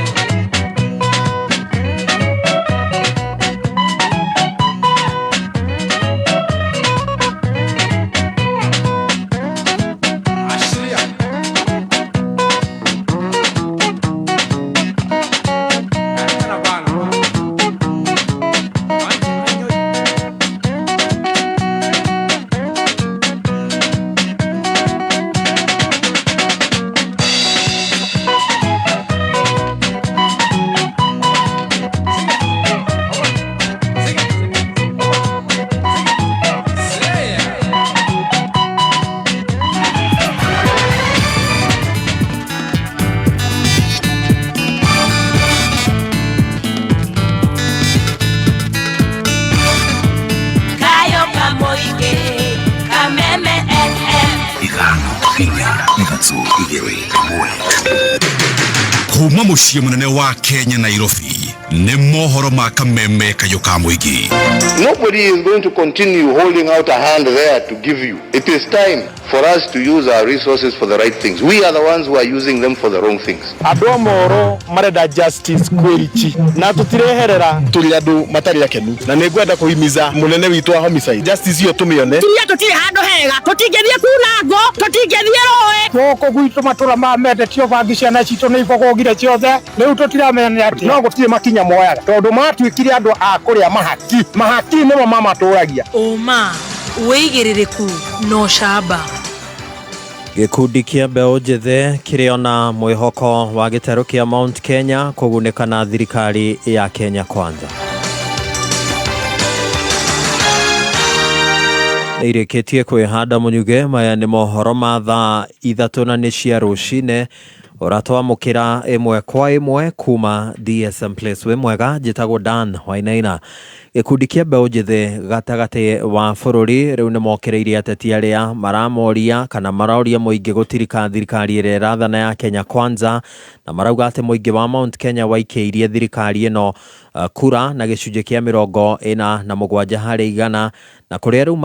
Ashiria. Kana bana. Kayo kamoige Kameme FM. Ithano inya ithatũ igĩrĩ ĩmwe. Kuma mũciĩ mũnene wa Kenya, Nairobi, nĩ mohoro ma Kameme Kayũ ka mũingĩ. Nobody is going to continue holding out a hand there to give you. It is time for us to use our resources for the right things. We are the ones who are using them for the wrong things. Andå a moro marenda justice kwĩrichi na tũtireherera tũrĩ andũ matarĩ akenu na nĩ ngwenda kũhimiza mũnene witũ wa homicide justice iyo tũmĩone. Tumia tũtirĩ handũ hega, tũtingĩthiĩ kuna ngũ, tũtingĩthiĩ rũĩ. Gũkũ gwitũ matũra ma mendetio bangi, ciana citũ nĩ ibogogire ciothe, rĩu tũtiramenya nĩ atĩa, no gũtirĩ makinya moyaga tondũ matuĩkire andũ a kũrĩa mahaki, mahaki nĩmo mamatũragia. Ũma, wĩigĩrĩrĩku na ũcamba. Gĩkundi kĩa mbeũ njĩthĩ kĩrĩ ona mwĩhoko wa gĩtarũ kĩa Mount Kenya kũgunĩka na thirikari ya Kenya Kwanza. Nĩ irĩkĩtie kwĩhanda mũnyuge. Maya nĩ mohoro ma thaa 3 na nĩ cia rũcinĩ, ũratwamũkĩra ĩmwe kwa ĩmwe kuma DSM Place. Wĩ mwega, njĩtagwo Dan Wainaina. Gĩkundi kĩa mbeũ njĩthĩ gatagatĩ wa bũrũri rĩu nĩ mokĩrĩirie ateti arĩa maramoria kana maroria mũingĩ gũtirika thirikari ĩrĩa ĩrathana ya Kenya Kwanza, na marauga atĩ mũingĩ wa Mount Kenya waikĩirie thirikari ĩno kura na gĩcunjĩ kĩa 47%, na kũrĩa rĩu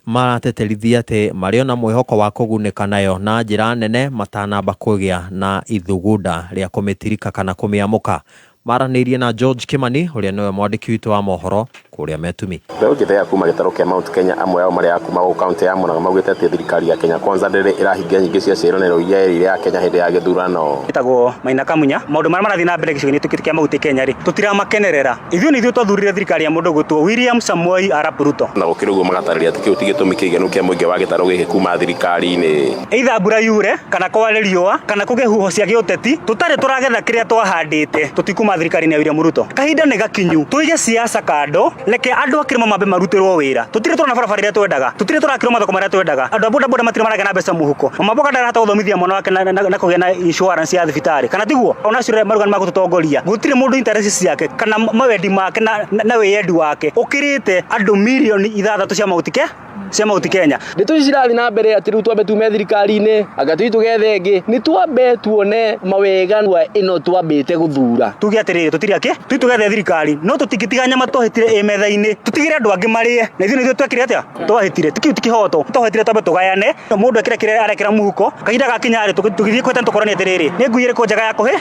marateterithia atĩ marĩ ona mwĩhoko wa kũgunĩka nayo na njĩra nene matanamba kũgĩa na ithugunda rĩa kũmĩtirika kana kũmĩamũka. Maranĩirie na George Kimani, ũrĩa nĩwe mwandĩki witũ wa mohoro kũrĩa Metumi. Mbeũ njĩthĩ ya kuma gĩtarũ kĩa Mount Kenya, amwe ao marĩa a kuma gũkũ kaunti ya Murang'a, maugĩte atĩ thirikari ya Kenya Kwanza ndĩrĩ ĩrahingia nyingĩ cia ciĩranĩro iria yerĩire ya Kenya hĩndĩ ya gĩthurano. Ĩtagwo Maina Kamunya. Maũndũ marĩa marathiĩ na mbere gĩcigo-inĩ gitũ kĩa Mount Kenya rĩ, tũtiramakenerera. Ithuĩ nĩ ithuĩ twathurire thirikari ya mũndũ ũgwĩtwo William Samoei Arap Ruto. Na gũkĩrĩ ũguo, magatarĩria atĩ kĩu ti gĩtũmi kĩiganu kĩa mũingĩ wa gĩtarũ gĩkĩ kuma thirikari-inĩ. Either mbura yure kana kware riũa kana kũgĩe huho cia gĩũteti, tũtarĩ tũragetha kĩrĩa twahandĩte, tũtikuma thirikari-inĩ ya William Ruto. Kahinda nĩ gakinyu tũige siasa kando, reke andũ a kĩrĩma mambe marutĩrwo wĩra. Tũtirĩ tũrona barabara iria twendaga, tũtirĩ tũrakĩrwo mathoko marĩa twendaga, andũ a bodaboda matirĩ maragĩa na mbeca mũhuko, mama mboga ndarahota gũthomithia mwana wake na kũgĩa na insurance ya thibitarĩ, kana tiguo? Ona acio maruga nĩ magũtũtongoria, gũtirĩ mũndũ interest ciake kana mawendi make na wĩyendi wake ũkĩrĩte andũ mirioni 6 cia Mount Kenya. Ndeto ici cirathiĩ na mbere atĩ rĩu twambe tume thirikari-inĩ, anga tũthiĩ tũgethe ĩngĩ, nĩ twambe tuone mawega wa ĩno twambĩte gũthura. Tuge atĩrĩrĩ, tũtirĩ akĩ tũthiĩ tũgethe thirikari, no tũtingĩtiga nyama twahĩtire ĩ metha-inĩ, tũtigĩre andũ angĩ marĩe na ithuĩ nĩ ithuĩ twekire atĩa, twahĩtire. Kĩu ti kĩhoto. Twahĩtire, twambe tũgayane, mũndũ ekĩre kĩrĩa arekĩra mũhuko. Kahinda gakinya rĩ, tũgĩthiĩ kũhĩtana, tũkorane atĩrĩrĩ, nĩ ngui ĩrĩkũ njega ya kũhĩ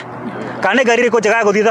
Kana nĩ ngari ĩrĩkũ njega ya gũthiĩ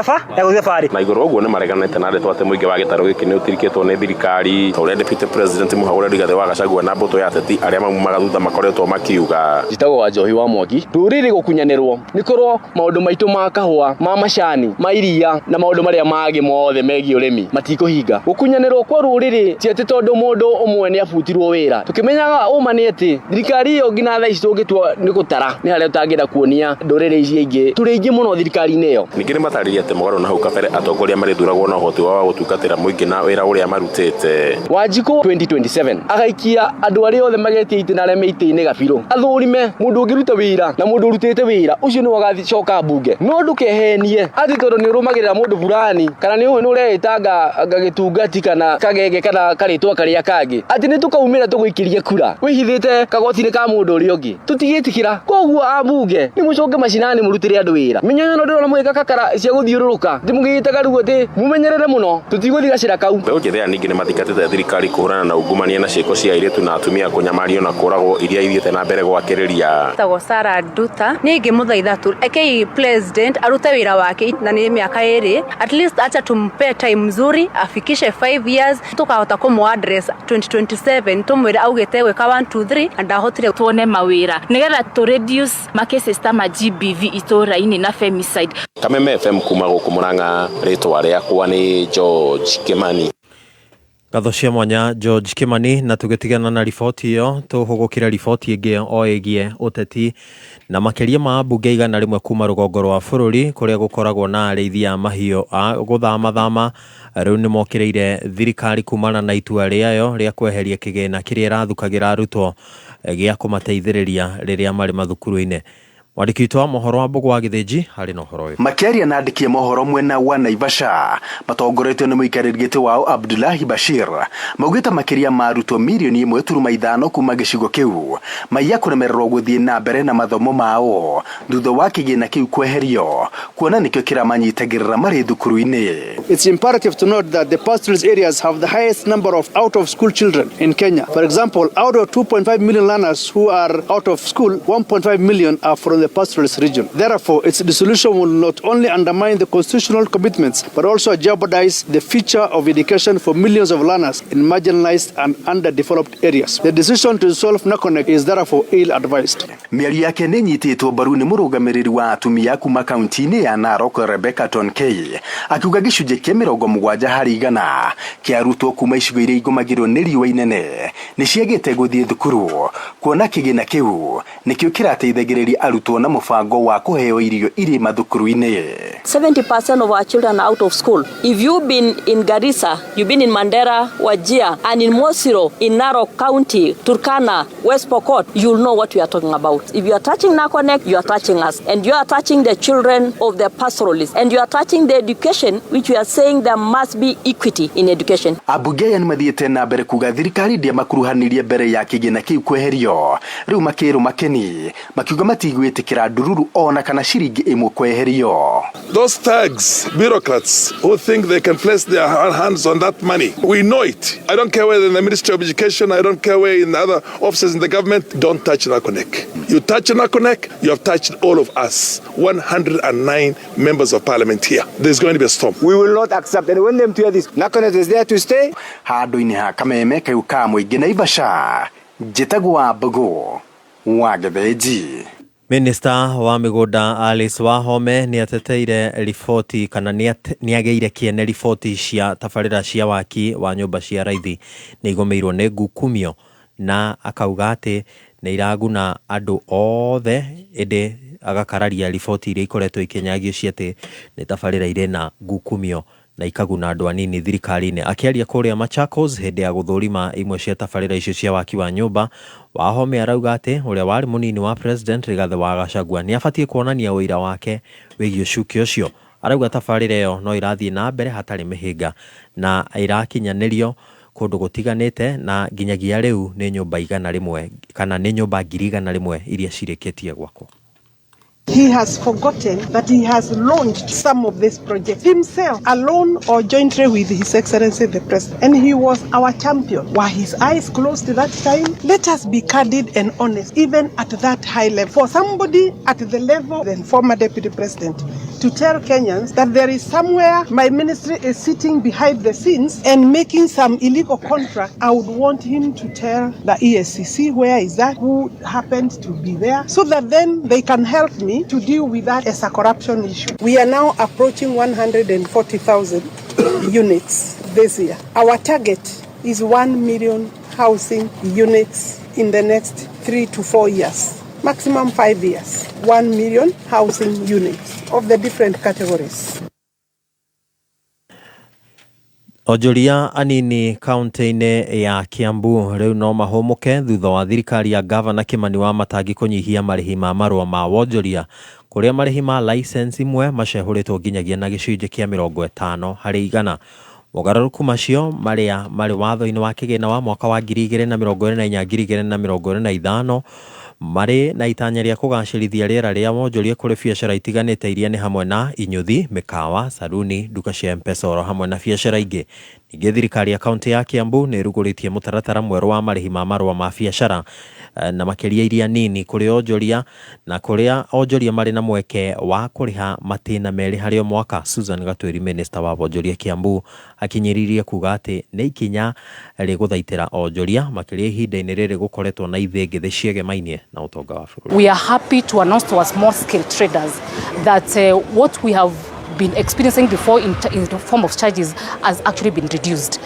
thabarĩ. Na igũrũ ũguo nĩ mareganĩte na ndeto atĩ mũingĩ wa gĩtarũ gĩkĩ nĩ ũtirikĩtwo nĩ thirikari ta ũrĩa Deputy President Mũhagũre Rigathĩ wa Gachagua na mbũtũ ya ateti arĩa maumaga thutha makoretwo makiuga. Njĩtagwo wa Njohi wa Mwangi. Rũrĩrĩ gũkunyanĩrwo nĩ korwo maũndũ maitũ ma kahũa, ma macani, ma iria na maũndũ marĩa mangĩ mothe megiĩ ũrĩmi matikũhinga. Gũkunyanĩrwo kwa rũrĩrĩ ti atĩ tondũ mũndũ ũmwe nĩ abutirwo wĩra. Tũkĩmenyaga ũma nĩ atĩ thirikari ĩyo nginya thaa ici tũngĩtua nĩ gũtara nĩ harĩa ũtangĩenda kuonia ndũrĩrĩ ici ingĩ tũrĩ aingĩ mũno thirikari-inĩ ĩyo. Ningĩ nĩ matarĩria atĩ mũgarũ na hau kabere atongoria marĩthuragwo na ũhoti wao wa gũtungatĩra mũingĩ na wĩra ũrĩa marutĩte. Wanjikũ 2027 agaikia andũ arĩa othe magetia itĩ na arĩa me itĩ-inĩ gabirũ athũrime mũndũ ũngĩruta wĩra na mũndũ ũrutĩte wĩra ũcio nĩwe ũgacoka mbunge. No ndũkehenie atĩ tondũ nĩ ũrũmagĩrĩra mũndũ fulani kana nĩ ũreĩta anga gĩtungati kana kagenge kana karĩtwa karĩa kangĩ atĩ nĩ tũkaumĩra tũgũikĩrie kura wĩhithĩte kagoti-inĩ ka mũndũ ũrĩa ũngĩ. Tũtigĩtĩkĩra. Koguo ambunge nĩ mũcoke macinani mũrutĩre andũ wĩra. Mĩnyonyo ndĩrona mũgĩka kakara cia gũthiũrũrũka atĩ mũgĩgĩtaga rĩu atĩ mũmenyerere mũno tũtigũthiĩ gacĩra kau. Mbeũ njĩthĩ aya ningĩ nĩ mathingatĩte thirikari kũhũrana na ungumania na ciĩko cia airĩtu na atumia kũnyamario na kũragwo iria ithiĩte na mbere gwakĩrĩria. Njĩtagwo Sarah Nduta. Niĩ ingĩmũthaitha tu rekei president arute wĩra wake na nĩ mĩaka ĩrĩ, at least acha tumpe time mzuri afikishe 5 years tukahota kũmũ address 2027 tumwĩre augĩte gwĩka 1 2 3 na ndahotire. Tuone mawĩra nĩgetha tũ reduce ma cases ta ma GBV itũra-inĩ na femicide. Kameme FM kuma gũkũ Murang'a, rĩtwa rĩakwa nĩ George Kimani. Ngatho cia mwanya George Kimani, na tũgĩtigana na riboti ĩyo tũhũgũkĩre riboti ĩngĩ o ĩgiĩ ũteti na makĩria ma ambunge 100 kuma rũgongo rwa bũrũri kũrĩa gũkoragwo na arĩithi a mahiũ a gũthamathama rĩu nĩ mokĩrĩire thirikari kumana na itua rĩayo rĩa kweheria kĩgĩna kĩrĩa ĩrathukagĩra arutwo gĩa kũmateithĩrĩria rĩrĩa marĩ mathukuru-inĩ. Mwandĩki witũ wa mohoro wa Mbũgũ wa Gĩthĩnji harĩ na ũhoro ũyũ. Makĩaria na andĩki a mohoro mwena wa Naivasha matongoretio nĩ mũikarĩri gĩtĩ wao Abdullahi Bashir maugĩte makĩria ma arutwo mirioni 1.5 kuma gĩcigo kĩu maiya kũremererwo gũthiĩ na mbere na mathomo mao thutha wa kĩgĩna kĩu kweherio kuona nĩkĩo kĩramanyitagĩrĩra marĩ thukuru-inĩ. It's imperative to note that the pastoralist areas have the highest number of out-of-school children in Kenya. For example, out of 2.5 million learners who are out of school, 1.5 million are from the pastoralist region. Therefore, its dissolution will not only undermine the constitutional commitments, but also jeopardize the future of education for millions of learners in marginalized and underdeveloped areas. The decision to dissolve NACONEK is therefore ill-advised. Mĩario yake nĩ ĩnyitĩtwo mbaru nĩ mũrũgamĩrĩri wa atumia kuma kaunti-inĩ ya Narok Rebecca Tonkei akiuga gĩcunjĩ kĩa 70% kĩa arutwo kuma icigo iria igũmagĩrwo nĩ riũa inene nĩ ciagĩte gũthiĩ thukuru kuona kĩgĩna kĩu nĩkĩo kĩrateithagĩrĩria arutwo na mũbango wa kũheo irio irĩ mathukuru-inĩ. 70% of our children are out of school. If you've been in Garissa, you've been in Mandera, Wajir, and in Mosiro, in Narok County, Turkana, West Pokot, you'll know what we are talking about. If you are touching NACONEK, you are touching us. And you are touching the children of the pastoralists. And you are touching the education, which we are saying there must be equity in education. Ambunge aya nĩmathiĩte na mbere kuga thirikari ndĩamakuruhanirie mbere ya kĩgĩna kĩu kweherio rĩu makĩrwo makeni makiuga matigwĩtĩkĩra ndururu ona kana ciringi ĩmwe kweherio. Those thugs, bureaucrats who think they can place their hands on that money, we know it. I don't care whether in the Ministry of Education, I don't care where in the other offices in the government, don't touch NACONEK. You touch NACONEK, you have touched all of us, 109 members of parliament here. There's going to be a storm. We will not accept, and when them to hear this, NACONEK is there to stay. Handũ-inĩ ha Kameme kayũ ka mũingĩ Naivasha, njĩtagwo wa Mbũgũ wa Gĩthĩnji. Minista wa mĩgũnda Alice Wahome nĩ ateteire riboti kana nĩ agĩire kĩene riboti cia tabarĩra cia waki wa nyũmba cia raithi nĩ igũmĩirwo nĩ ngukumio na akauga atĩ nĩ iraguna andũ othe ĩndĩ agakararia riboti iria ikoretwo ikĩnyagio cia atĩ nĩ tabarĩra irĩ na ngukumio na ikaguna andũ anini thirikari-inĩ. Akĩaria kũrĩa Machakos hĩndĩ ya gũthũrima imwe cia tabarĩra icio cia waki wa nyũmba, Wahome arauga atĩ ũrĩa warĩ mũnini wa president Rigathĩ wa Gachagua nĩ abatiĩ kuonania ũira wake wĩgiĩ ũcuke ũcio. Arauga tabarĩra ĩyo no ĩrathiĩ na mbere hatarĩ mĩhĩnga na ĩrakinyanĩrio kũndũ gũtiganĩte na nginyagia rĩu nĩ nyũmba 100 kana nĩ nyũmba 100,000 iria cirĩkĩtie gwakwo. He has forgotten that he has launched some of these projects himself, alone or jointly with His Excellency the President. And he was our champion. Were his eyes closed that time? Let us be candid and honest, even at that high level. For somebody at the level of the former Deputy President to tell Kenyans that there is somewhere my ministry is sitting behind the scenes and making some illegal contract, I would want him to tell the EACC where is that, who happened to be there, so that then they can help me to deal with that as a corruption issue. We are now approaching 140,000 units this year. Our target is 1 million housing units in the next 3 to 4 years, maximum 5 years. 1 million housing units of the different categories. Onjoria anini kaunti-inĩ ya Kiambu rĩu no mahũmũke thutha wa thirikari ya gavana Kimani Wamatangi kũnyihia marĩhi ma marũa ma wonjoria, kũrĩa marĩhi ma license imwe macehũrĩtwo nginyagia na gĩcunjĩ kĩa 50%. Mogarũrũku macio marĩa marĩ watho-inĩ wa kĩgĩna wa mwaka wa 2024 2025 marĩ na itanya rĩa kũgacĩrithia rĩera rĩa wonjoria kũrĩ biacara itiganĩte iria nĩ hamwe na inyuthi, mĩkawa, saruni, nduka cia M-Pesa oro hamwe na biacara ingĩ. Ningĩ thirikari ya kaunti ya Kiambu nĩ ĩrugũrĩtie mũtaratara mwerũ wa marĩhi ma marũa ma biacara na makĩria iria nini kũrĩ onjoria, na kũrĩa onjoria marĩ na mweke wa kũrĩha matĩna merĩ harĩ o mwaka. Susan Gatwiri, minista wa wonjoria Kiambu, akinyĩrĩirie kuga atĩ nĩ ikinya rĩgũthaitĩra onjoria makĩria ihinda-inĩ rĩrĩ gũkoretwo na ithĩngĩthĩ ciegemainie na ũtonga wa bũrũri. We are happy to announce to our small scale traders that what we have been experiencing before in the form of charges has actually been reduced.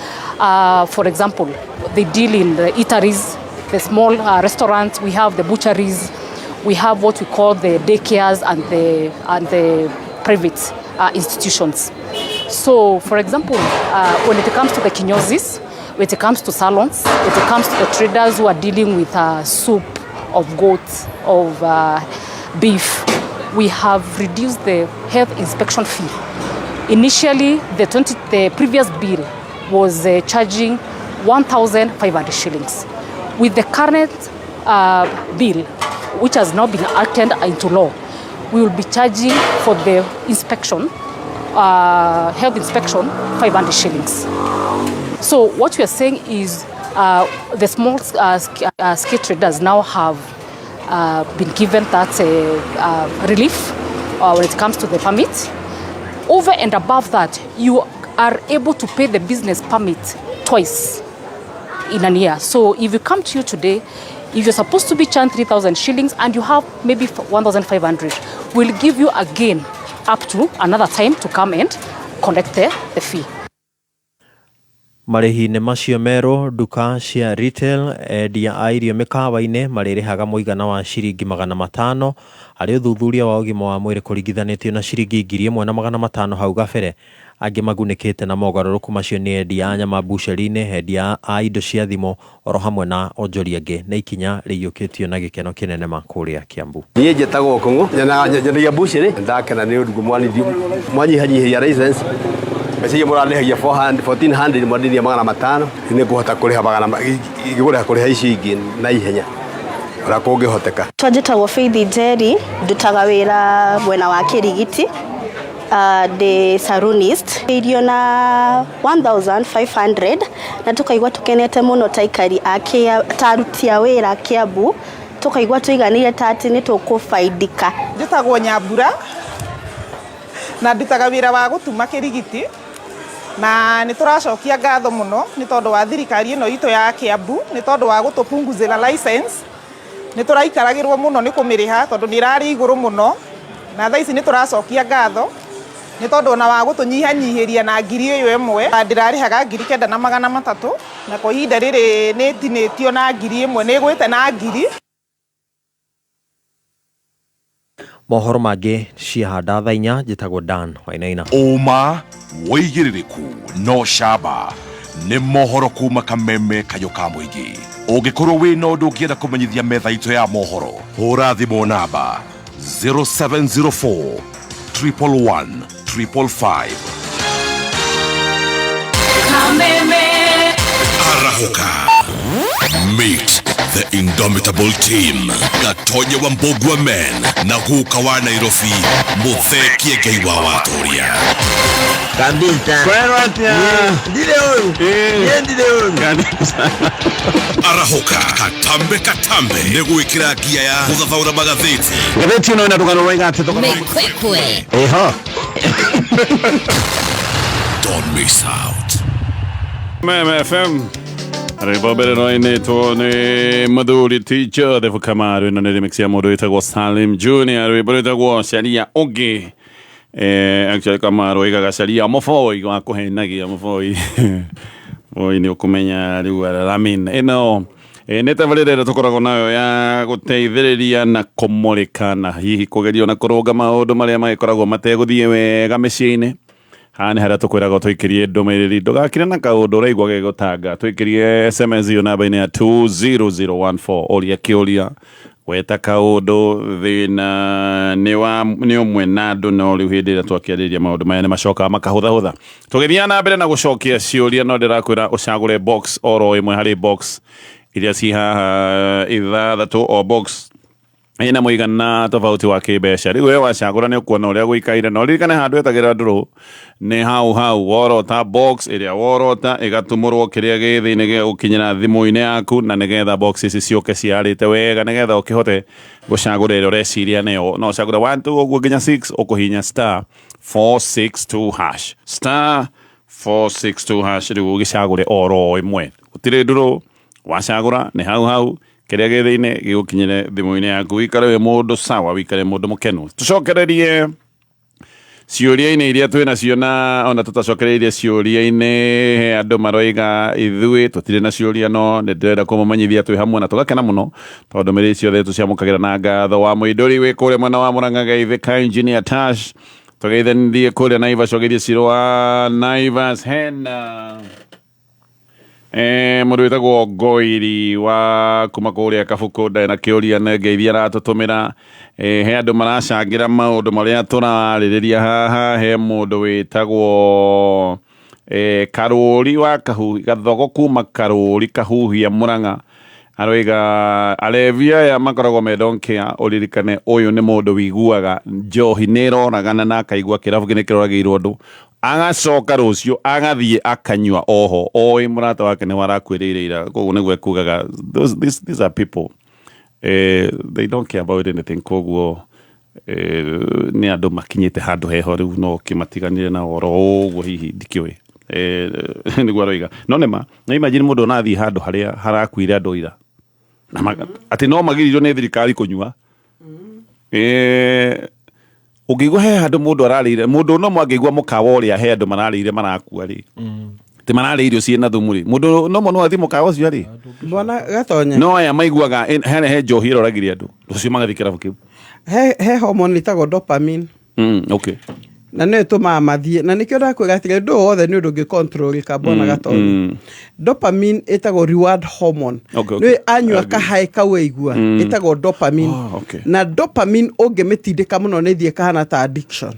For example, they deal in the eateries, the small restaurants, we have the butcheries, we have what we call the daycares and the private institutions. So, for example, when it comes to the kinyozis, when it comes to salons, when it comes to the traders who are dealing with soup of goat, of beef, we have reduced the health inspection fee. Initially, the previous bill was charging 1,500 shillings. With the current bill, which has now been acted into law, we will be charging for the inspection, health inspection, 500 shillings. So what we are saying is the small scale traders now have been given that relief when it comes to the permit. Over and above that, you are able to pay the business permit twice in a year. So if you come to you today, if you're supposed to be charged 3,000 shillings and you have maybe 1,500, we'll give you again up to another time to come and collect the fee. Marĩhi-inĩ macio merũ, nduka cia retail, endia a irio mĩkawa-inĩ marĩrĩhaga mũigana wa ciringi 500 harĩ ũthuthuria wa ũgima wa mwĩrĩ kũringithanĩtio na ciringi 1500 hau gabere. Angĩ magunĩkĩte na mogarũrũku macio nĩ endia a nyama mbucĩrĩ-inĩ, endia a indo cia thimũ oro hamwe na onjoria angĩ. Nĩ ikinya rĩiyũkĩtio na gĩkeno kĩnene ma kũrĩa Kiambu. Niĩ njĩtagwo Kũng'ũ, nyendagia mbucĩrĩ. Ndakena nĩ ũndũ mwanyihanyihĩria license, mbeca iria mũrandĩhagia 1400 mwandĩhia 500, nĩ ngũhota kũrĩha magana ngũrĩha kũrĩha icio ingĩ na ihenya ũrĩa kũngĩhoteka. Twanjĩtagwo Faith Njeri, ndutaga wĩra mwena wa Kĩrigiti, ndĩ salonist. Irio na 1500 na tukaigua tukenete mũno ta aikari a ta aruti a wĩra Kiambu, tukaigua tũiganĩire ta atĩ nĩ tũkũbaidika. Njĩtagwo Nyambura na ndutaga wĩra wa gũtuma Kĩrigiti, na nĩ tũracokia ngatho mũno nĩ tondũ wa thirikari ĩno itũ ya Kiambu nĩ tondũ wa gũtũpunguzĩra license. Nĩ tũraikaragĩrwo mũno nĩ kũmĩrĩha tondũ nĩ ĩrarĩ igũrũ mũno, na thaa ici nĩ tũracokia ngatho nĩ tondũ ona wa gũtũnyihanyihĩria na 1000. Ndĩrarĩhaga 9300, na kwa ihinda rĩrĩ nĩ ĩtinĩtio na 1000, nĩ ĩgwĩte na ngiri. Mohoro mangĩ ciahanda thaa 4. Njĩtagwo Dan Wainaina. Ũma, wĩigĩrĩrĩku no camba nĩ mohoro kuma kameme kayũ ka mũingĩ. Ũngĩkorwo wĩna ũndũ ũngĩenda kũmenyithia metha itũ ya mohoro, hũra thimũ namba 0704 111 555. Kameme. Arahũka, meet The Indomitable Team, Gatonye wa Mbogua Men na guka wa Nairobi Muthee Kiengei wa Watoria. Kabisa. Kwero atia? Ndire ũru. Niĩ ndire ũru. Arahũka katambe katambe nĩ gwĩkĩra ngia ya gũthathaũra magathĩti. Ngathĩti ĩno ĩna rũgano rwaiga atĩ thogora wa- Mĩkwekwe. Ĩho. Don't miss out. MMFM rwĩmbo mbere rwainĩtwo nĩ mũthuri ti Joseph Kamaru ĩno nĩ remix ya mũndũ wĩtagwo Salim Junior rwĩmbo rwĩtagwo Caria ũngĩ. Actually Kamaru oigaga caria mũboi wa kũhenagia mũboi mũboi nĩ ũkũmenya rĩu Lamin ĩno nĩ tabarĩra ĩrĩa tũkoragwo nayo ya gũteithĩrĩria na kũmũrĩka na hihi kũgeria na kũrũnga maũndũ marĩa magĩkoragwo mategũthiĩ wega mĩciĩ-inĩ. Haha nĩ harĩa tũkwĩraga tũikĩrie ndũmĩrĩri ndũgakire na kaũndũ ũraigua gegũtanga tũikĩrie SMS iyo namba-inĩ ya 20014 ũria kĩũria gweta kaũndũ thĩna nĩ wa nĩ ũmwe na andũ no rĩu hĩndĩ ĩrĩa twakĩarĩria maũndũ maya nĩ macokaga makahũthahũtha tũgĩthiaga na mbere na gũcokia ciũria no ndĩrakwĩra ũcagũre box oro ĩmwe harĩ box iria ci haha ithathatũ o box ina mũigana tofauti wa kĩmbeca rĩu we wacagũra nĩ ũkuona ũrĩa gũikaire na ũririkane handũ etagĩra ndũrũ nĩ hau hau worota box ĩrĩa worota ĩgatumũrwo kĩrĩa gĩ thĩinĩ gĩgũkinyĩra thimũ-inĩ yaku na nĩgetha box ici ciũke ciarĩte wega nĩgetha ũkĩhote gũcagũra ĩrĩa ũreciria nĩyo no ũcagũre 1 2 ũguo nginya 6 ũkũhihinya star 462 hash star 462 hash rĩu ũgĩcagũre oro ĩmwe gũtirĩ ndũrũ wacagũra nĩ hau hau kĩrĩa gĩ thĩinĩ gĩgũkinyĩre thimũ-inĩ yaku wikare wĩ mũndũ sawa wikare mũndũ mũkenu tũcokererie ciũria-inĩ iria twĩ nacio na ona tũtacokereirie ciũria-inĩ he andũ maroiga ithuĩ tũtirĩ na ciũria no nĩ ndĩrenda kũmũmenyithia twĩ hamwe na tũgakena mũno tondũ mĩrĩ ciothe tũciamũkagĩra na ngatho wa mũindũri wĩ kũrĩa mwena wa Mũrang'a geithĩka engineer Tash tũgeithanirie kũrĩa Naivas tũgeithie Ciro wa Naivas hena mũndũ wĩtagwo Ngoiri wa kuma kũrĩa Kabuku ndarĩ na kĩũria na ngeithia aratũtũmĩra. He andũ maracangĩra maũndũ marĩa tũrarĩrĩria haha he mũndũ wĩtagwo Karũri wa Kahuhi Gathogo kuma Karũri Kahuhia Mũrang'a aroiga alevi aya makoragwo me don't care ũririkane ũyũ nĩ mũndũ wiguaga njohi nĩ ĩroragana na akaigua kĩrabu kĩ nĩ kĩroragĩirwo andũ agacoka rũciũ agathiĩ akanyua oho oĩ mũrata wake nĩ warakuĩrĩire ira koguo nĩguo ekugaga these are people they don't care about anything koguo nĩ andũ makinyĩte handũ heho rĩu no kĩmatiganire na oro ũguo hihi ndikĩũĩ nĩguo aroiga no nĩma na imagine mũndũ onathiĩ handũ harĩa harakuire andũ ira na atĩ no magiririo nĩ thirikari kũnyua ũngĩigua he handũ mũndũ ararĩire mũndũ no mwangĩigua mũkawa ũrĩa he andũ mararĩire marakua rĩ atĩ mararĩa irio ciĩna thumu rĩ mũndũ no no athiĩ mũkawa ũcio rĩ Bwana Gatonye. No aya maiguaga hena he njohi ĩroragire andũ rũciũ magathiĩ kĩrabu kĩu he hormone ĩtagwo dopamine. Okay. Na nĩyo ĩtũmaga mathiĩ na nĩkĩo ndakwĩra atĩrĩ ũndũ wothe nĩ ũndũ ũngĩcontrolĩka Bwana Gatonye. Dopamine ĩtagwo reward hormone. Okay. Nĩ anyua Agree. kahaĩ kau aigua ĩtagwo dopamine. Oh, okay. Na dopamine ũngĩmĩtindĩka mũno nĩ ĩthiĩ kahana ta addiction.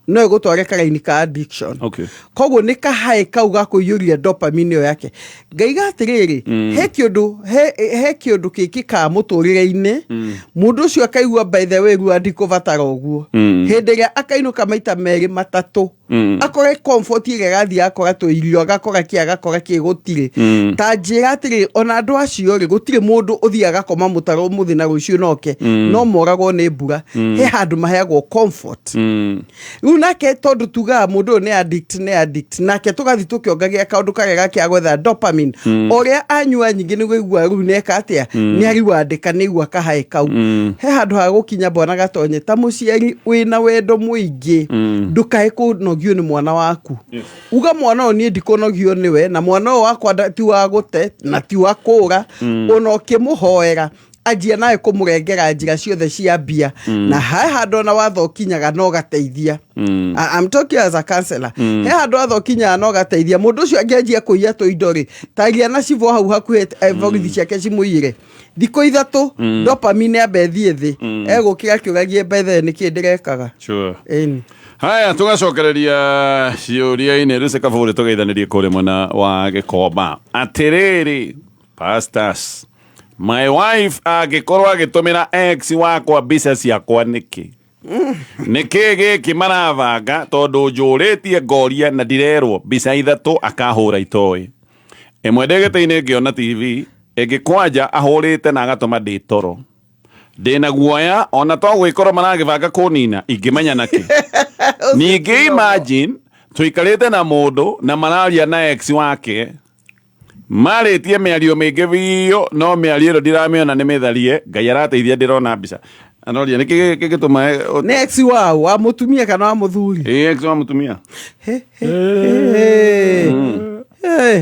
No ĩgũtware karaini ka addiction. Okay. Koguo nĩ kahaĩ kau ga kũiyũria dopamine ĩyo yake. Ngaiga atĩrĩrĩ, he kĩũndũ he kĩũndũ kĩkĩkaga mũtũrĩre-inĩ, mũndũ ũcio akaigua by the way rĩu ndikũbatara ũguo. Hĩndĩ ĩrĩa akainũka maita merĩ matatũ, akore comfort ĩrĩa arathiĩ akora tũirio, agakora kĩ, agakora kĩ, gũtirĩ. Ta njĩra atĩrĩrĩ, ona andũ acio rĩ, gũtirĩ mũndũ ũthiaga agakoma mũtaro ũmũthĩ na rũciũ noke, no moragwo nĩ mbura. He handũ maheagwo comfort. Rĩu nake tondũ tugaga mũndũ ũyũ nĩ addict, nĩ addict, nake tũgathiĩ tũkĩongagia kaũndũ karĩa gake agwetha dopamine. Ũrĩa anyua nyingĩ nĩguo aigua rĩu nĩeka atĩa, nĩ ariwandĩka, nĩ aigua kahaĩ kau. He handũ ha gũkinya Bwana Gatonye, ta mũciari wĩna wendo mũingĩ, ndũkae kũnogio nĩ mwana waku. Uga mwana ũyũ niĩ ndikũnogio nĩwe, na mwana ũyũ wakwa ti wa gũte na ti wa kũũra, ona ũkĩmũhoera anjia nawe kũmũrengera njĩra ciothe cia mbia. Na he handũ ona watho ũkinyaga no gateithia. I'm talking as a counselor. He handũ watho ũkinyaga no gateithia. Mũndũ ũcio angĩanjia kũiya tũindo rĩ, taria na cibũ hau hakuhĩ, borithi ciake cimũiyĩre. Thikũ ithatũ, dopamine yambe ĩthiĩ thĩ. Egũkĩra akĩũragie by the way, nĩkĩ ndĩrekaga? Sure. Ĩni. Haya, tũgacokereria ciũria-inĩ rĩu cikabũrĩ tũgeithanĩrie kũrĩ mwena wa Gĩkomba. Atĩrĩrĩ, pastors My wife angĩkorwo agĩtũmĩra ex wakwa mbica ciakwa nĩkĩ? Nĩkĩ gĩkĩ marabanga tondũ njũrĩtie ngoria na ndirerwo mbica 3 akahũra itoĩ. Ĩmwe ndĩ gĩtĩ-inĩ ngĩona TV, ĩngĩ kwanja ahũrĩte na agatũma ndĩ toro. Ndĩna guoya ona to gwĩkorwo maragĩbanga kũnina ingĩmenya nakĩ. Ningĩ imagine tũikarĩte na mũndũ na mararia na ex wake marĩtie mĩario mĩingĩ biũ no mĩario ĩno ndiramĩona nĩ mĩtharie. Ngai arateithia ndĩrona mbica. Anoria nĩkĩ gĩgĩtũma Nĩ ex wao wa mũtumia kana wa mũthuri? Ĩ ex wa mũtumia.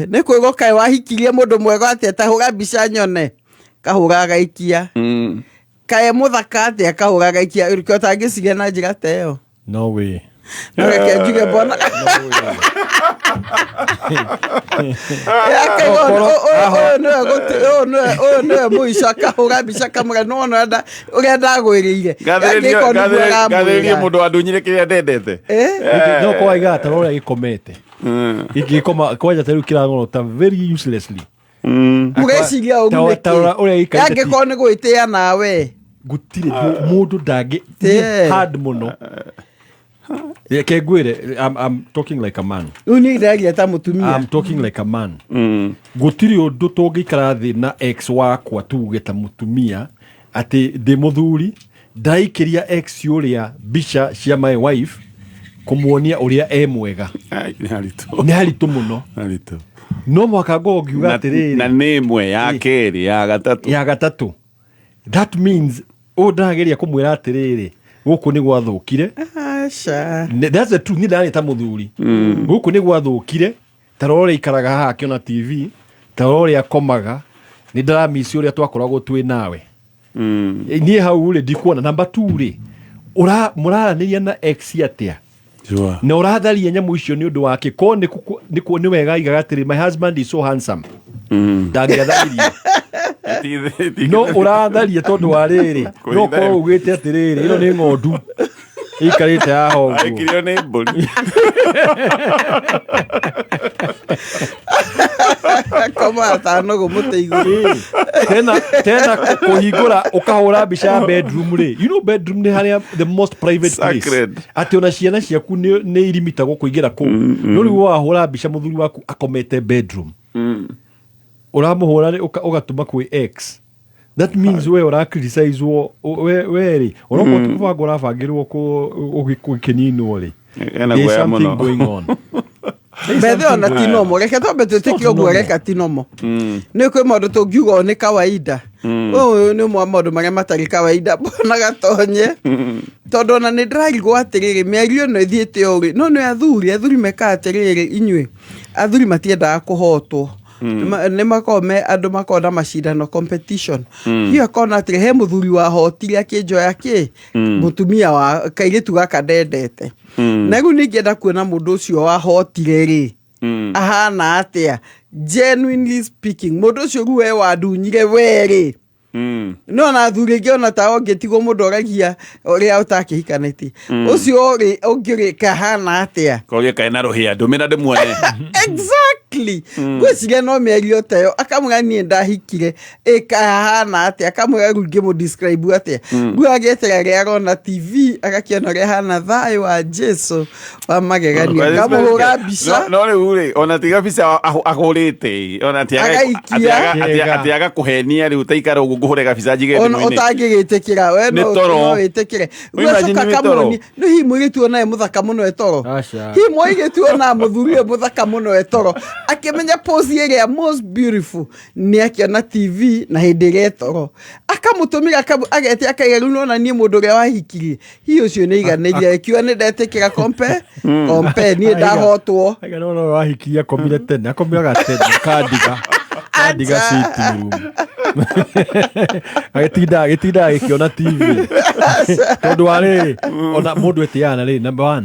Nĩ kwĩgwo kaĩ wahikirie mũndũ mwega atĩa ta hũra mbica nyone kahũra agaikia. Kaĩ mũthaka atĩa kahũra agaikia ũrĩkĩo ũtangĩciria na njĩra ta ĩyo. No way. No reke njuge mbona. Ũyũ nĩwe mũico akahũra mbica kamũra nĩwona ũrĩa ndagwĩrĩire. Ngathĩrĩrie mũndũ wandunyire kĩrĩa ndendete. No kwa iga ta ũrĩa gĩkomete. Ingĩkoma kwanja ta rĩu kĩrang'orota very uselessly. Mũreciria ũguo Ta ũrĩa gĩikarĩte angĩkorwo nĩ gwĩtĩa nawe. Gũtirĩ mũndũ ndangĩ hard mũno. Reke ngwĩre, I'm talking like a man. Rĩu niĩ ndĩraria ta mũtumia. I'm talking like a man. Gũtirĩ ũndũ tũngĩikara thĩ na ex wakwa tuge ta mũtumia atĩ ndĩ mũthuri ndaikĩria ex ũrĩa mbica cia my wife kũmuonia ũrĩa e mwega. Nĩ haritũ. Nĩ haritũ mũno. Haritũ. No mwaka ngorwo ngiuga atĩrĩrĩ. Na nĩ ĩmwe ya kerĩ ya gatatũ. Ya gatatũ. That means ũũ ndĩrageria kũmwĩra atĩrĩrĩ gũkũ nĩ gwathũkire. Aca. That's the truth. Niĩ ndarĩ ta mũthuri. Gũkũ nĩ gwathũkire ta rora ũrĩa ikaraga haha akĩona TV, ta rora ũrĩa akomaga, nĩ ndĩramisi ũrĩa twakoragwo twĩ nawe. Niĩ hau rĩ ndikuona. Number 2 rĩ, mũraranĩria na ex atĩa? Na ũratharia nyamũ icio nĩ ũndũ wake. Ko nĩ wega aigaga atĩrĩ, my husband is so handsome. Ndangĩatharirie. No ũratharia tondũ wa rĩrĩ, no korwo ugĩte atĩrĩrĩ, ĩno nĩ ng'ondu ĩikarĩte haha ũguo. Aikirio nĩ mbũri. Koma atano mũtĩ igũrũ. Tena kũhingũra ũkahũra mbica ya bedroom rĩ. You know bedroom nĩ harĩa the most private place. Sacred. Atĩ ona ciana ciaku nĩ irimitagwo kũingĩra kũu. No rĩu wahũra mbica mũthuri waku akomete bedroom. Ũramũhũra rĩ, ũgatũma kwĩ ex. That means we ũra criticize we rĩ, onokorwo ti mũbango ũrabangĩrwo gũkĩninwo rĩ. Ena There's guoya something mũno. going on. Bethe ona ti nomo reke twambe twĩtĩkie ũguo reka ti nomo. Nĩ kwĩ maũndũ tũngiuga ũyũ nĩ kawaida. Ũyũ nĩ ũmwe wa maũndũ marĩa matarĩ kawaida mbona gatonye. Tondũ ona nĩ ndĩrarigwo atĩrĩrĩ mĩario ĩno ĩthiĩte ũũ rĩ, no nĩ athuri mekaga atĩrĩrĩ inyuĩ athuri matiendaga kũhotwo. Nĩ makoragwo me andũ makoragwo na macindano competition. Hiyo akona atĩrĩ he mũthuri wahotire akĩnjoya kĩ mũtumia wa kairĩtu gaka ndendete. Na rĩu ningĩenda kuona mũndũ ũcio wahotire rĩ ahana atĩa, genuinely speaking mũndũ ũcio rĩu we wandunyire we rĩ. No na athuri aingĩ ona ta ũngĩtigwo mũndũ oragia ũrĩa ũtakĩhikanĩtie. Ũcio rĩ ũngĩ rĩ kahana atĩa? Koria kaĩ na rũhĩa ndũmĩra ndĩmuone. Exactly. Ngwĩciria no mĩario ta ĩyo akamwĩra niĩ ndahikire ĩkahana atĩa, akamwĩra rĩu ngĩmũ describe atĩa. Rĩu agĩetera rĩrĩa arona TV agakĩona ũrĩa ahana thayũ wa Jesu wa magegania akamũhũra mbica. No rĩu rĩ ona tiga mbica ahũrĩte ona Agaikia. atiaga kũhenia rĩu ta ikara ũguo ngũhũre gabica njige Ona thimũ-inĩ. ũtangĩgĩtĩkĩra we Nĩ toro. no wĩtĩkĩre. Imagine Ũgacoka nĩ toro. kamuonia nĩ hihi mũirĩtu ona e mũthaka mũno e toro. Aca. Hihi mũirĩtu ona mũthuri e mũthaka mũno e toro. Akĩmenya pose ĩrĩa most beautiful nĩ akĩona TV na hĩndĩ ĩrĩa e toro. Akamũtũmĩra agetia akaiga rĩu nona niĩ mũndũ ũrĩa wahikirie. Hihi ũcio nĩ aiganĩire akiuga nĩ ndetĩkĩra kompe kompe niĩ ndahotwo. Aiga no no wahikirie akomire tene, akomiraga tene kandiga. Kandiga sitting room. Agĩtinda agĩkĩona TV. Tondũ wa rĩrĩ, ona mũndũ etĩaga na rĩrĩ, number 1,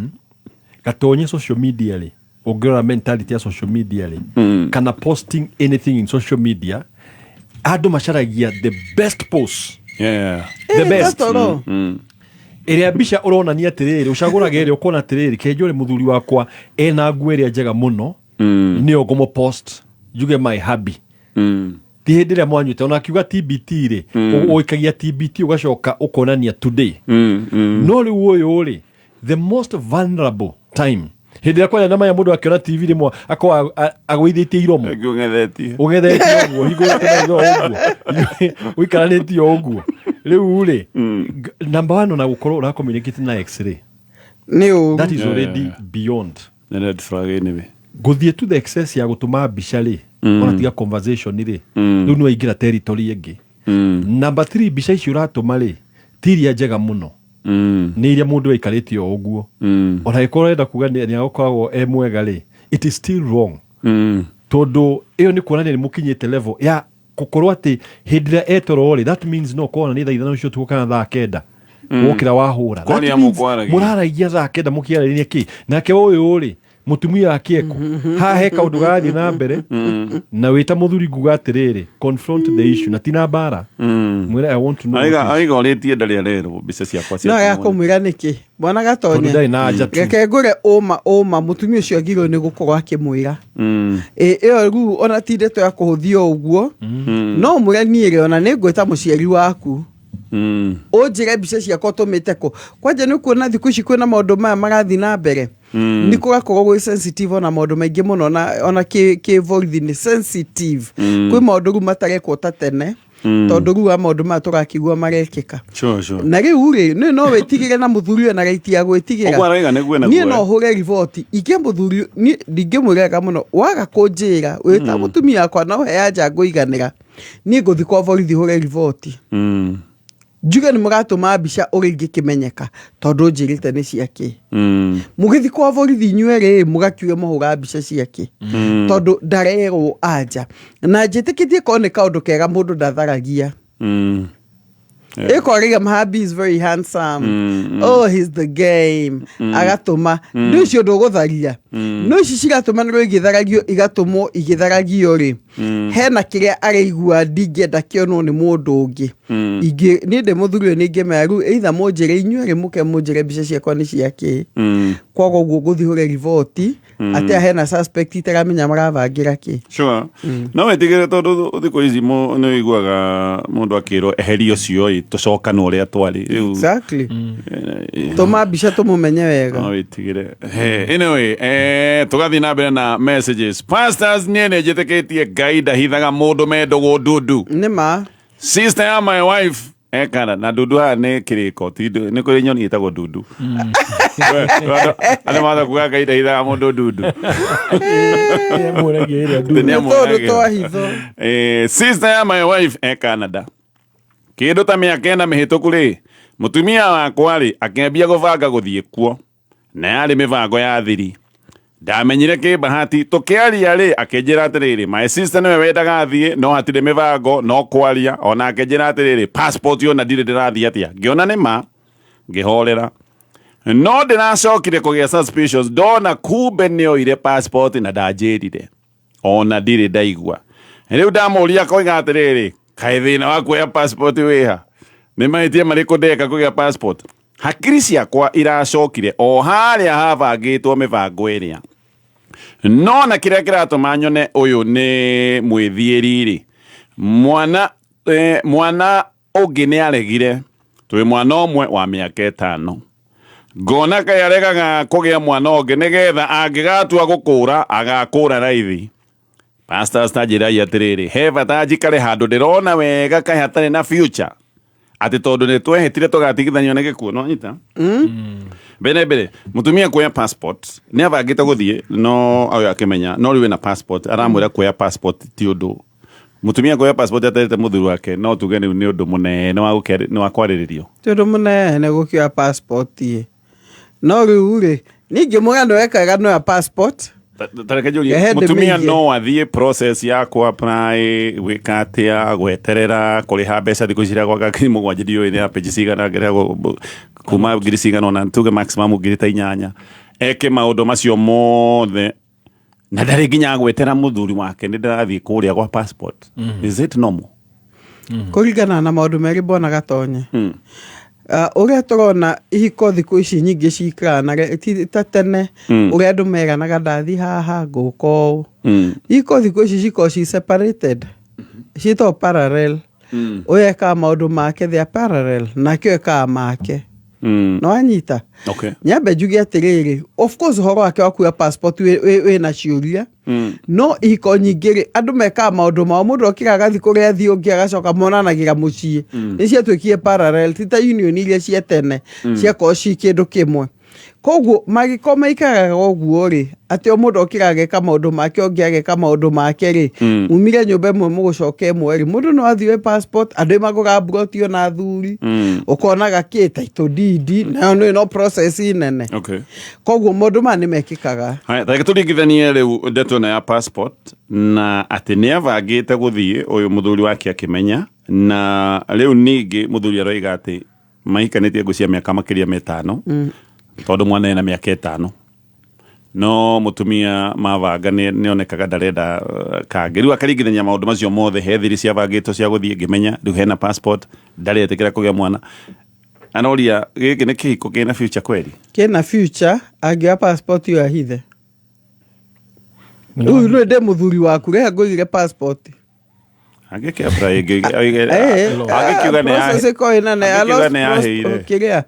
gatonye social media rĩ, ũngĩrora mentality ya social media rĩ, kana posting anything in social media, andũ macaragia the best post. The best. Toro. Ĩrĩa mbica ũronania atĩrĩrĩ, ũcagũraga ĩrĩa ũkona atĩrĩrĩ, kenjo rĩ mũthuri wakwa ena nguo ĩrĩa njega mũno, nĩyo ngũmũ post, njuge my hubby. Ti hĩndĩ ĩrĩa mwanyuĩte ona akiuga TBT rĩ, ũikagia TBT ũgacoka ũkonania today. No rĩu ũyũ rĩ, the most vulnerable time, hĩndĩ ĩrĩa kwaria na maya mũndũ akĩona TV rĩmwe akorwo agũithĩtie iromo. Ũng'ethetie. Ũng'ethetie ũguo, hingũrĩte maitho ũguo, ũikaranĩtie ũguo. Rĩu rĩ, number one, ona gũkorwo ũra communicate na x-ray nĩ ũru. That is already beyond. Nĩ red flag anyway. Gũthiĩ to the excess ya gũtũma mbica rĩ, ona tiga conversation rĩ, rĩu nĩ waingĩra territory ĩngĩ. Number three, mbica icio ũratũma rĩ, ti iria njega mũno, nĩ iria mũndũ aikarĩte o ũguo. Ona angĩkorwo ũrenda kuga nĩ agũkoragwo e mwega rĩ, it is still wrong, tondũ ĩyo nĩ kuonania nĩ mũkinyĩte level ya gũkorwo atĩ hĩndĩ ĩrĩa etoro rĩ, that means no korwo nĩ thaa 5 cia ũtukũ kana thaa 9 wokĩra wahũra. That Kwaria means mũkwaragia. Mũraragia thaa 9 mũkĩarĩrĩria kĩ nake ũyũ rĩ, mũtumia wake eko haha he kaũndũ garathiĩ na mbere. Na wĩta mũthuri nguga atĩrĩrĩ, confront the issue na tina mbara, mwĩre, "I want to know what is-" Aiga ũrĩtie ndarĩ arerwo mbica ciakwa cia No ya kĩmwanya. kũmwĩra nĩkĩ bwana Tondũ Gatonye. ndarĩ na anja tu. Reke ngũre ũma ũma, mũtumia ũcio agirwo nĩ gũkorwo akĩmwĩra. Ĩ ĩyo rĩu ona ti ndeto ya kũhũthio ũguo. No ũmwĩre, niĩ rĩ, ona nĩ ngwĩta mũciari waku, ũnjĩre mbica ciakwa ũtũmĩte kũ. Kwanja nĩ kuona thikũ ici kwĩna maũndũ maya marathiĩ na mbere, nĩ kũgakorwo gwĩ sensitive ona maũndũ maingĩ mũno, na ona kĩ borithi nĩ sensitive. Kwĩ maũndũ rĩu matarekwo ta tene, tondũ rĩu wa maũndũ maya tũrakĩigua marekĩka. Sure. Na rĩu rĩ, nĩ no wĩtigĩre na mũthuri ũyũ na right ya gwĩtigĩra. Ũguo arauga nĩguo Niĩ naguo, no eh. hũre riboti ingĩ mũthuri, niĩ ndingĩmwĩra mũno waga kũnjĩra wĩ ta mũtumia wakwa no he anja ngũiganĩra. Niĩ ngũthiĩ kwa borithi hũre riboti, njuge nĩ mũratũma mbica ũrĩa ingĩkĩmenyeka tondũ njĩrĩte nĩ ciake. Mũgĩthiĩ kwa borithi inyuerĩ mũgakiuge mũhũra mbica ciake, tondũ ndarerwo anja na njĩtĩkĩtie korwo nĩ kaũndũ kega mũndũ ndatharagia. Ĩkorĩga my hubby is very handsome, oh, he's the game, agatũma. Nĩ ũcio ndũgũtharia, no ici ciratũmanĩrwo igĩtharagio, igatũmwo igĩtharagio rĩ, hena kĩrĩa araigua ndingĩenda kĩonwo nĩ mũndũ ũngĩ. Ingĩ niĩ ndĩ mũthuri ũyũ nĩ ingĩmenya rĩu either mũnjĩre inyuĩ rĩ, mũke mũnjĩre mbica ciakwa nĩ ciakĩ. Kwaga ũguo ngũthiĩ hũre riboti atĩ hena suspect itaramenya marabangĩra kĩ. Sure. No wĩtigĩre tondũ thikũ ici nĩ ũiguaga mũndũ akĩrwo eheria ũcio ĩ tũcokane ũrĩa twarĩ rĩu. Exactly, tũma mbica tũmũmenye wega. No wĩtigĩre. Hey, anyway, tũgathiĩ na mbere na messages. Pastors, niĩ nĩ njĩtĩkĩtie Ngai ndahithaga mũndũ me ndũgũ ndundu. Nĩ ma. Sister ya my wife ekana na ndundu haha nĩ kĩrĩko ti nĩ kũrĩ nyoni ĩtagwo ndundu. Andũ matha kuga Ngai ndahithaga mũndũ ndundu. Nĩamũragia ĩrĩa Nĩ Nĩ tũndũ amũragia. twa hitho. Sister ya my wife e Canada. Kĩndũ ta mĩaka 4 mĩhĩtũku rĩ, mũtumia wakwa rĩ akĩambia gũbanga gũthiĩ kuo, na yarĩ mĩbango ya thiri. Ndamenyire kĩbahati tũkĩaria rĩ, akĩnjĩra atĩrĩrĩ, my sister nĩwe wendaga athiĩ, no hatirĩ mĩbango no kwaria. Ona akĩnjĩra atĩrĩrĩ, passport ona ndirĩ ndĩrathiĩ atĩa. Ngĩona nĩ ma, ngĩhorera, no ndĩracokire kũgĩa suspicions ndona kumbe nĩoire passport na ndanjĩrire, ona ndirĩ ndaigua. Rĩu ndamũria akoiga atĩrĩrĩ, kaĩ thĩna wa kuoya passport wĩha? Nĩ mahĩtia marĩkũ ndeka kũgĩa passport? Hakiri ciakwa iracokire o harĩa habangĩtwo mĩbango ĩrĩa, no na kĩrĩa kĩratũma nyone ũyũ nĩ mwĩthiĩri rĩ, mwana ũngĩ nĩ aregire. Twĩ mwana ũmwe wa mĩaka 5, ngona kaĩ aregaga kũgĩa mwana ũngĩ nĩgetha angĩgatua gũkũra agakũra raithi. Pastors, ta njĩrai atĩrĩrĩ, he bata njikare handũ ndĩrona wega kaĩ hatarĩ na future atĩ tondũ nĩ twehĩtire tũgatigithanio nĩ gĩkuũ? No nyita mbere mbere mũtumia kuoya passport nĩ abangĩte gũthiĩ, no ũyũ akĩmenya no rĩu ena passport aramwĩra kuoya passport ti ũndũ. Mũtumia kuoya passport atarĩte mũthuri wake, no tuge rĩu nĩ ũndũ mũnene wa nĩ wa kwarĩrĩrio. Ti ũndũ mũnene gũkĩoya passport ĩ, no rĩu rĩ, ningĩ mũgano wekaga noya passport. Tareke njũrie, Rehe mũtumia ndĩmĩige. no athiĩ process ya ku apply, gwĩka atĩa, gweterera, kũrĩha mbeca thikũ ici gwaka 7,000, ndiũĩ nĩ ya page cigana, ngĩrĩhagwo kuma ngiri cigana ona tuge maximum ngiri ta 8, eke maũndũ macio mothe na ndarĩ nginya gwetera mũthuri wake nĩ ndĩrathiĩ kũrĩa gwa passport? Is it normal? Kũringana na maũndũ merĩ, mbona Gatonye. Ũrĩa tũrona ihiko thikũ ici nyingĩ cikara ti ta tene, ũrĩa andũ meranaga ndathiĩ haha ngũka ũũ. Ihiko thikũ ici cikoragwo ci separated. Ciĩtagwo parallel. Ũyũ ekaga maũndũ make, they are parallel, nake ũyũ ekaga make. Nĩwanyita? Okay. Nyambe njuge atĩrĩrĩ, of course ũhoro wake wa kuoya passport wĩna ciũria. No ihiko nyingĩ rĩ, andũ mekaga maũndũ mao, mũndũ okĩra agathiĩ kũrĩa athiĩ, ũngĩ agacoka monanagĩra mũciĩ. Nĩ ciatuĩkire parallel, ti ta union iria cia tene ciakorwo ci kĩndũ kĩmwe. Koguo mangĩkorwo maikaraga ũguo rĩ, atĩ o mũndũ okĩra ageka maũndũ make, ũngĩ ageka maũndũ make rĩ, mumire nyũmba ĩmwe mũgũcoka ĩmwe rĩ, mũndũ no athiĩ oe passport, andũ magũraga mburoti ona athuri, ũkonaga kĩ title deed, nayo nĩ no process nene. Koguo maũndũ maya nĩ mekĩkaga. Haya, ta reke tũringithanie rĩu ndeto ĩno ya passport na atĩ nĩ abangĩte gũthiĩ ũyũ mũthuri wake akĩmenya, na rĩu ningĩ mũthuri aroiga atĩ mahikanĩtie ngũ cia mĩaka makĩria ma ĩtano, tondũ mwana ena mĩaka 5, no mũtumia mabanga nĩ onekaga ndarenda kangĩ. Rĩu akaringithania maũndũ macio mothe, he thiri ciabangĩtwo cia gũthiĩ ngĩmenya, rĩu hena passport, ndaretĩkĩra kũgĩa mwana. Anoria gĩkĩ nĩ kĩhiko kĩna future kweri? Kĩna future angĩoya passport ĩyo ahithe. Rĩu nĩ ndĩ mũthuri waku, rehe ngũigĩre passport. Angĩkĩ apply angĩkiuga nĩ Process ĩkorwo ĩna na ya angĩkiuga lost nĩ yaheire. kĩrĩa.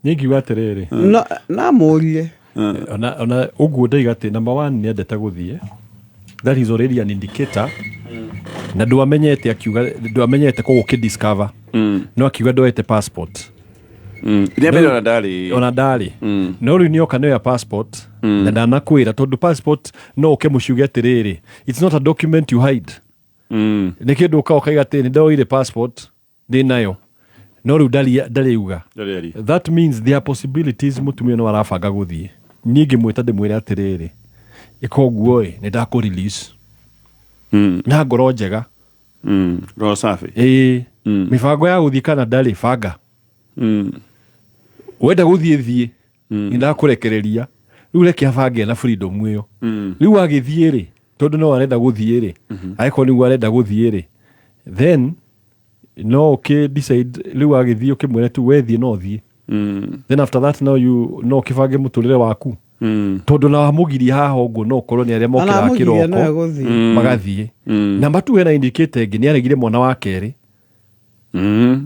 Niĩ ngiuga atĩrĩrĩ, No, namũrie. Ona ũguo ndaiga atĩ number one nĩ endete gũthiĩ, that is already an indicator, na ndwamenyete, akiuga ndwamenyete, koguo ũkĩdiscover no akiuga ndoete passport. Rĩa mbere ona ndarĩ. Ona ndarĩ, no rĩu nĩoka nĩoya passport na ndanakwĩra, tondũ passport no ũke mũciuge atĩrĩrĩ, it's not a document you hide. Nĩ kĩndũ ũka ũkaiga atĩ nĩ ndoire passport, ndĩ nayo, no rĩu ndarĩuga. Ndarĩaria. That means there are possibilities mũtumia no arabanga gũthiĩ. Niĩ ngĩmwĩta ndĩmwĩre atĩrĩrĩ, ĩka ũguo ĩ, nĩ ndakũ release na ngoro njega. Roho safi. Ĩĩ, mĩbango ya gũthiĩ Canada rĩ, banga. Wenda gũthiĩ thiĩ, nĩ ndakũrekereria. Rĩu reke abange na freedom ĩyo. Rĩu agĩthiĩ rĩ, tondũ no arenda gũthiĩ rĩ, angĩkorwo nĩguo arenda gũthiĩ rĩ, then no ũkĩ decide rĩu agĩthiĩ ũkĩmwĩre tu we thiĩ no thiĩ. Then after that no you no ũkĩbange mũtũrĩre waku, tondũ na wamũgiria haha ũguo no ũkorwo nĩ arĩa mokĩraga Ona amũgiria no kĩroko egũthiĩ. Magathiĩ. Namba tu hena indicator ĩngĩ, nĩ aregire mwana wa kerĩ.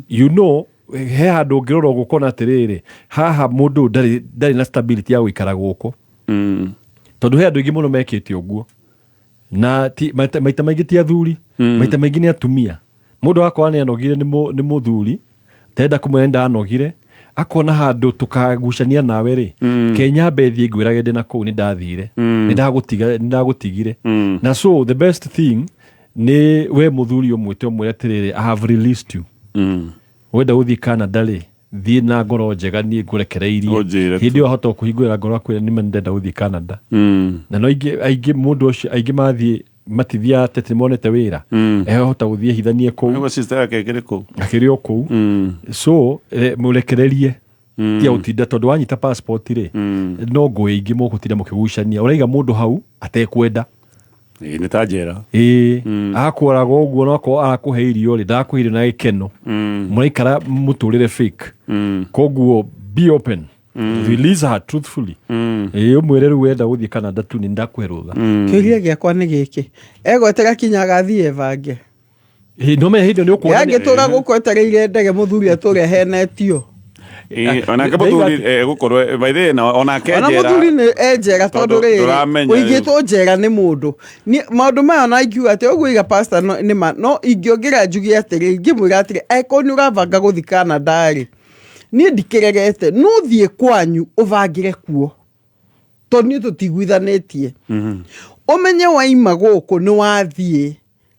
You know, he handũ ũngĩrora ũguo ũkona atĩrĩrĩ, haha mũndũ ũyũ ndarĩ na stability ya gũikara gũkũ, tondũ he andũ aingĩ mũno mekĩte ũguo na ti, maita maingĩ ti athuri, maita maingĩ nĩ atumia. Mũndũ agakorwo nĩ anogire nĩ mũthuri, tenda kũmwĩra nĩ ndanogire, akona handũ tũkagucania nawe rĩ, kenyambe thiĩ ngwĩrage ndĩ na kũu nĩ ndathire, nĩ ndagũtiga, nĩ ndagũtigire. Na so the best thing nĩ we mũthuri ũmwĩte ũmwĩre atĩrĩrĩ, I have released you. Wenda gũthiĩ Canada rĩ, thiĩ na ngoro njega, niĩ ngũrekereirie. Ũnjĩre tu. Hĩndĩ ĩyo ahota kũhingũrĩra ngoro akwĩra nĩma nĩndenda gũthiĩ Canada. Na no aingĩ aingĩ mũndũ ũcio aingĩ mathiĩ matithiaga atĩ nĩmonete wĩra, ehota gũthiĩ hithanie kũu. Nĩguo sister yake ĩkĩrĩ kũu. Akĩrĩ o kũu. So mũrekererie, tia gũtinda, tondũ wanyita passport rĩ, no ngũĩ ingĩ mũgũtinda mũkĩgucania, ũraiga mũndũ hau atekwenda. Ĩĩ, nĩ ta njera. Ĩĩ, akũraga ũguo, no akorwo arakũhe irio rĩ, ndakũhe irio na gĩkeno, mũraikara mũtũrĩre fake. Koguo be open, release her truthfully. Ĩĩ, ũmwĩre rĩu wenda gũthiĩ Canada tu, nĩ ndakũhe rũtha. Kĩũria gĩakwa nĩ gĩkĩ, egwetera kinya agathiĩ ebange? No menya hĩndĩ ĩyo nĩ ũkuona Angĩtũra gũkũ etereire ndege mũthuri atũre henetio. Ĩĩ, onake mũthuri egũkorwo by the way, na onake Ona njera. mũthuri nĩ enjera, tondũ Tondũ rĩrĩ ndũramenya rĩu. ũigĩtwo njera nĩ mũndũ. Maũndũ maya ona ingiuga atĩ ũguo iga pastor nĩ ma, no ingĩongerera njuge atĩrĩ, ingĩmwĩra atĩrĩ, angĩkorwo nĩ ũrabanga gũthiĩ Canada rĩ, niĩ ndikĩregete, no thiĩ kwanyu ũbangĩre kuo, tondũ niĩ tũtiguithanĩtie. Ũmenye waima gũkũ nĩ wathiĩ,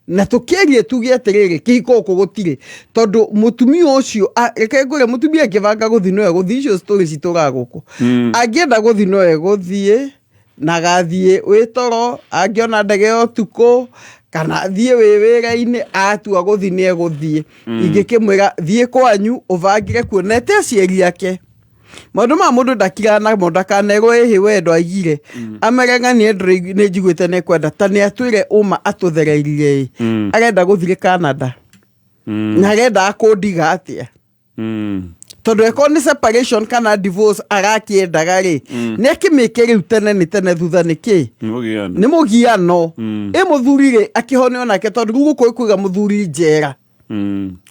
na tũkĩarie tuge atĩrĩrĩ, kĩhiko gũkũ gũtirĩ, tondũ mũtumia ũcio reke ngwĩre, mũtumia angĩbanga gũthiĩ no egũthiĩ. Icio story citũraga gũkũ. Angĩenda gũthiĩ no egũthiĩ, na agathiĩ wĩ toro, angĩona ndege ya ũtukũ kana athiĩ wĩ wĩra-inĩ, atua gũthiĩ nĩ egũthiĩ. Ingĩkĩmwĩra thiĩ kwanyu ũbangĩre kuo, na ete aciari ake. Maũndũ ma mũndũ ndakiraga namo, ndakanerwo ĩhĩ wendo aigire amere ng'anie nĩ njiguĩte nĩ kwenda ta nĩ atwĩre ũma atũthereirie ĩ, arenda gũthiĩ Canada na arenda kũndiga atĩa. Tondũ eko nĩ separation kana divorce arakĩendaga rĩ, nĩ akĩmĩke rĩu tene nĩ tene, thutha nĩ kĩ? Mũgiano. Nĩ mũgiano. Ĩ mũthuri rĩ, akĩhone onake, tondũ rĩu gũkũ ĩkuiga mũthuri njera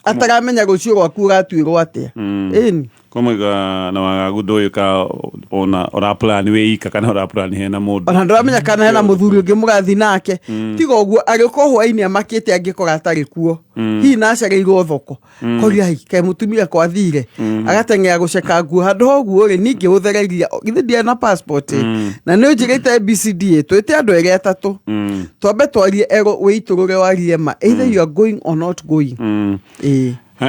ataramenya rũciũ rwaku ũratuĩrwo atĩa. Ĩni. Kũmaiga na wagagu ndũĩ ka ona ũraplan wĩ ika kana ũraplan hena mũndũ. Ona ndũramenya kana hena mũthuri ũngĩ mũrathi nake. Tiga ũguo, agĩũka hwainĩ amakĩte angĩkora atarĩ kuo, hihi nacereirwo thoko, koria hi kaĩ mũtumia kwathire, agateng'era gũceka nguo handũ ha ũguo rĩ, ningĩ gũthereria githĩ ndiarĩ na passport ĩ? Na nĩ ũnjĩrĩte ABCD twĩte andũ erĩ atatũ, twambe twarie, erwo wĩitũrũre, warie ma, either you are going or not going. Ĩĩ. We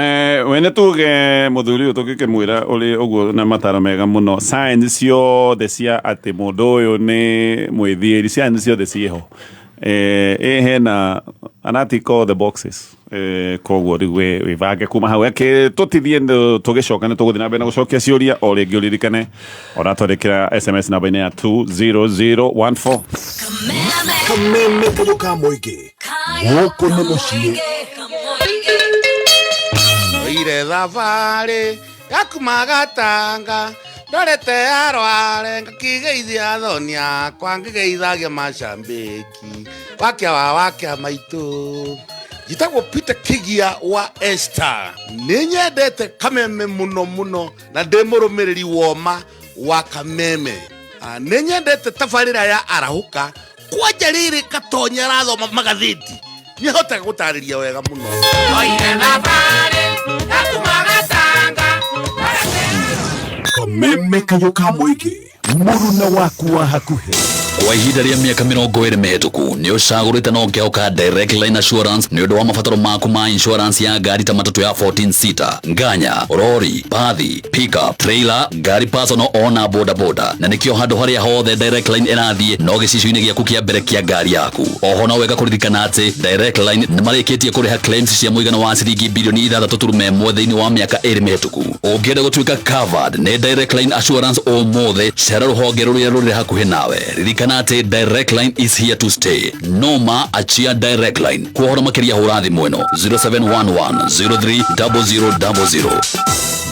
nĩ tuge mũthuri ũyũ tũngĩkĩmwĩra ũrĩ ũguo na mataro mega mũno, signs ciothe cia atĩ mũndũ ũyũ nĩ mwĩthiĩri, signs ciothe ciĩho. Ĩ hena ana tick all the boxes. Koguo rĩu we wĩbange kuma hau. Reke tũtithie, tũgĩcoka nĩ tũgũthiĩ na mbere na gũcokia ciũria. O rĩngĩ ũririkane ũratwandĩkĩra SMS namba-inĩ ya 20014. Kameme kayũ ka mũingĩ, gũkũ nĩ mũciĩ. Oire thabarĩ ya kuma Gatanga ndorete arware, ngakigeithia athoni akwa, ngĩgeithagia macambĩki wakia wa wakia maitũ. Njĩtagwo Peter Kigia wa Esther. Nĩ nyendete Kameme mũno mũno na ndĩ mũrũmĩrĩri woma wa Kameme. Nĩ nyendete tabarĩra ya Arahũka, kwanja rĩrĩ Gatonya arathoma magathĩti, nĩ ahotaga gũtarĩria wega mũno. Oire thabarĩ ya kuma Gatanga. Kameme kayũ ka mũingĩ, mũruna waku wa hakuhĩ. Kwa ihinda rĩa mĩaka 20 mĩhĩtũku nĩ ũcagũrĩte na ũkĩhoka Direct Line Assurance nĩ ũndũ wa mabataro maku ma insurance ya ngari ta matatũ ya 14 seater, nganya, rori, bathi, pickup, trailer, ngari personal ona boda boda. Na nĩkĩo handũ harĩa hothe Direct Line ĩrathiĩ no gĩcicio-inĩ gĩaku kĩa mbere kĩa ngari yaku. Oho no wega kũririkana atĩ Direct Line nĩ marĩkĩtie kũrĩha claims cia mũigana wa ciringi bilioni 6.1 thĩinĩ wa mĩaka 2 mĩhĩtũku. Ũngĩenda gũtuĩka covered nĩ Direct Line Assurance ũmũthĩ, cera rũhonge rũrĩa rũrĩ hakuhĩ nawe. Ririkana atĩ Direct Line is here to stay. Noma achia Direct Line. Kwa ũhoro makĩria hũra thimũ ĩno 0711 030000.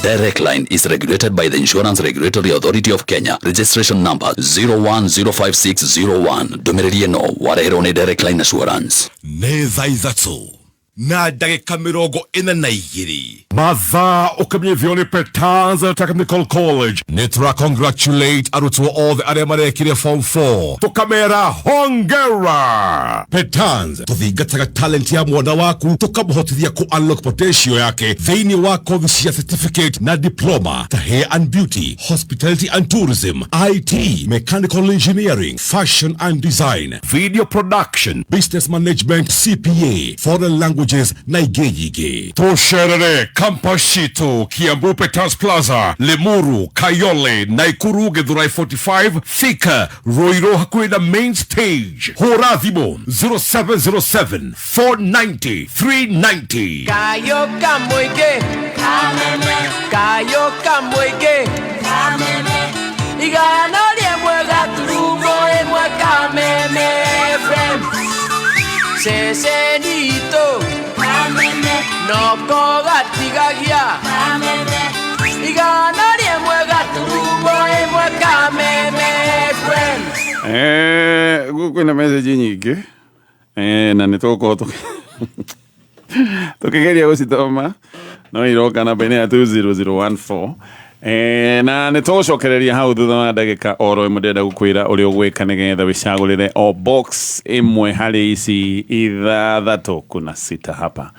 Direct Line is regulated by the Insurance Regulatory Authority of Kenya. Registration number 0105601. Ndũmĩrĩri ĩno wareherwo nĩ Direct Line Assurance. Nĩ thaa 3:42. Mathaa ũkĩmenyithio nĩ Petans Technical College. Nĩ tũra congratulate arutwo othe arĩa marekire form 4, tũkamera hongera. Petans tũthingataga talent ya mwana waku, tũkamũhotithia kũ unlock potential yake thĩinĩ wa kothi cia certificate na diploma ta hair and beauty, hospitality and tourism, IT, mechanical engineering, fashion and design, video production, business management, CPA, foreign languages na ingĩ nyingĩ. Tũcerere campus citũ Kiambu Peters Plaza, Limuru, Kayole, Naikuru, Githurai 45, Thika, Ruiru hakuhĩ na main stage. Hũra thimũ 0707 490 390. Kayo kamũingĩ, kayo kamũingĩ, 101.1 Kameme FM, cecenitũ noko gatigagia, 101.1 Kameme FM. Kwĩna message nyingĩ na nĩ tũgũkorwo tũkĩgeria gũcithoma, no iroka namba-inĩ ya 20014. Na nĩ tũgũcokereria hau thutha wa ndagĩka oro ĩmwe. Ndĩrenda gũkwĩra ũrĩa ũgwĩka nĩgetha wĩcagũrĩre o box ĩmwe harĩ ici ithathatũ. Kuna sita hapa.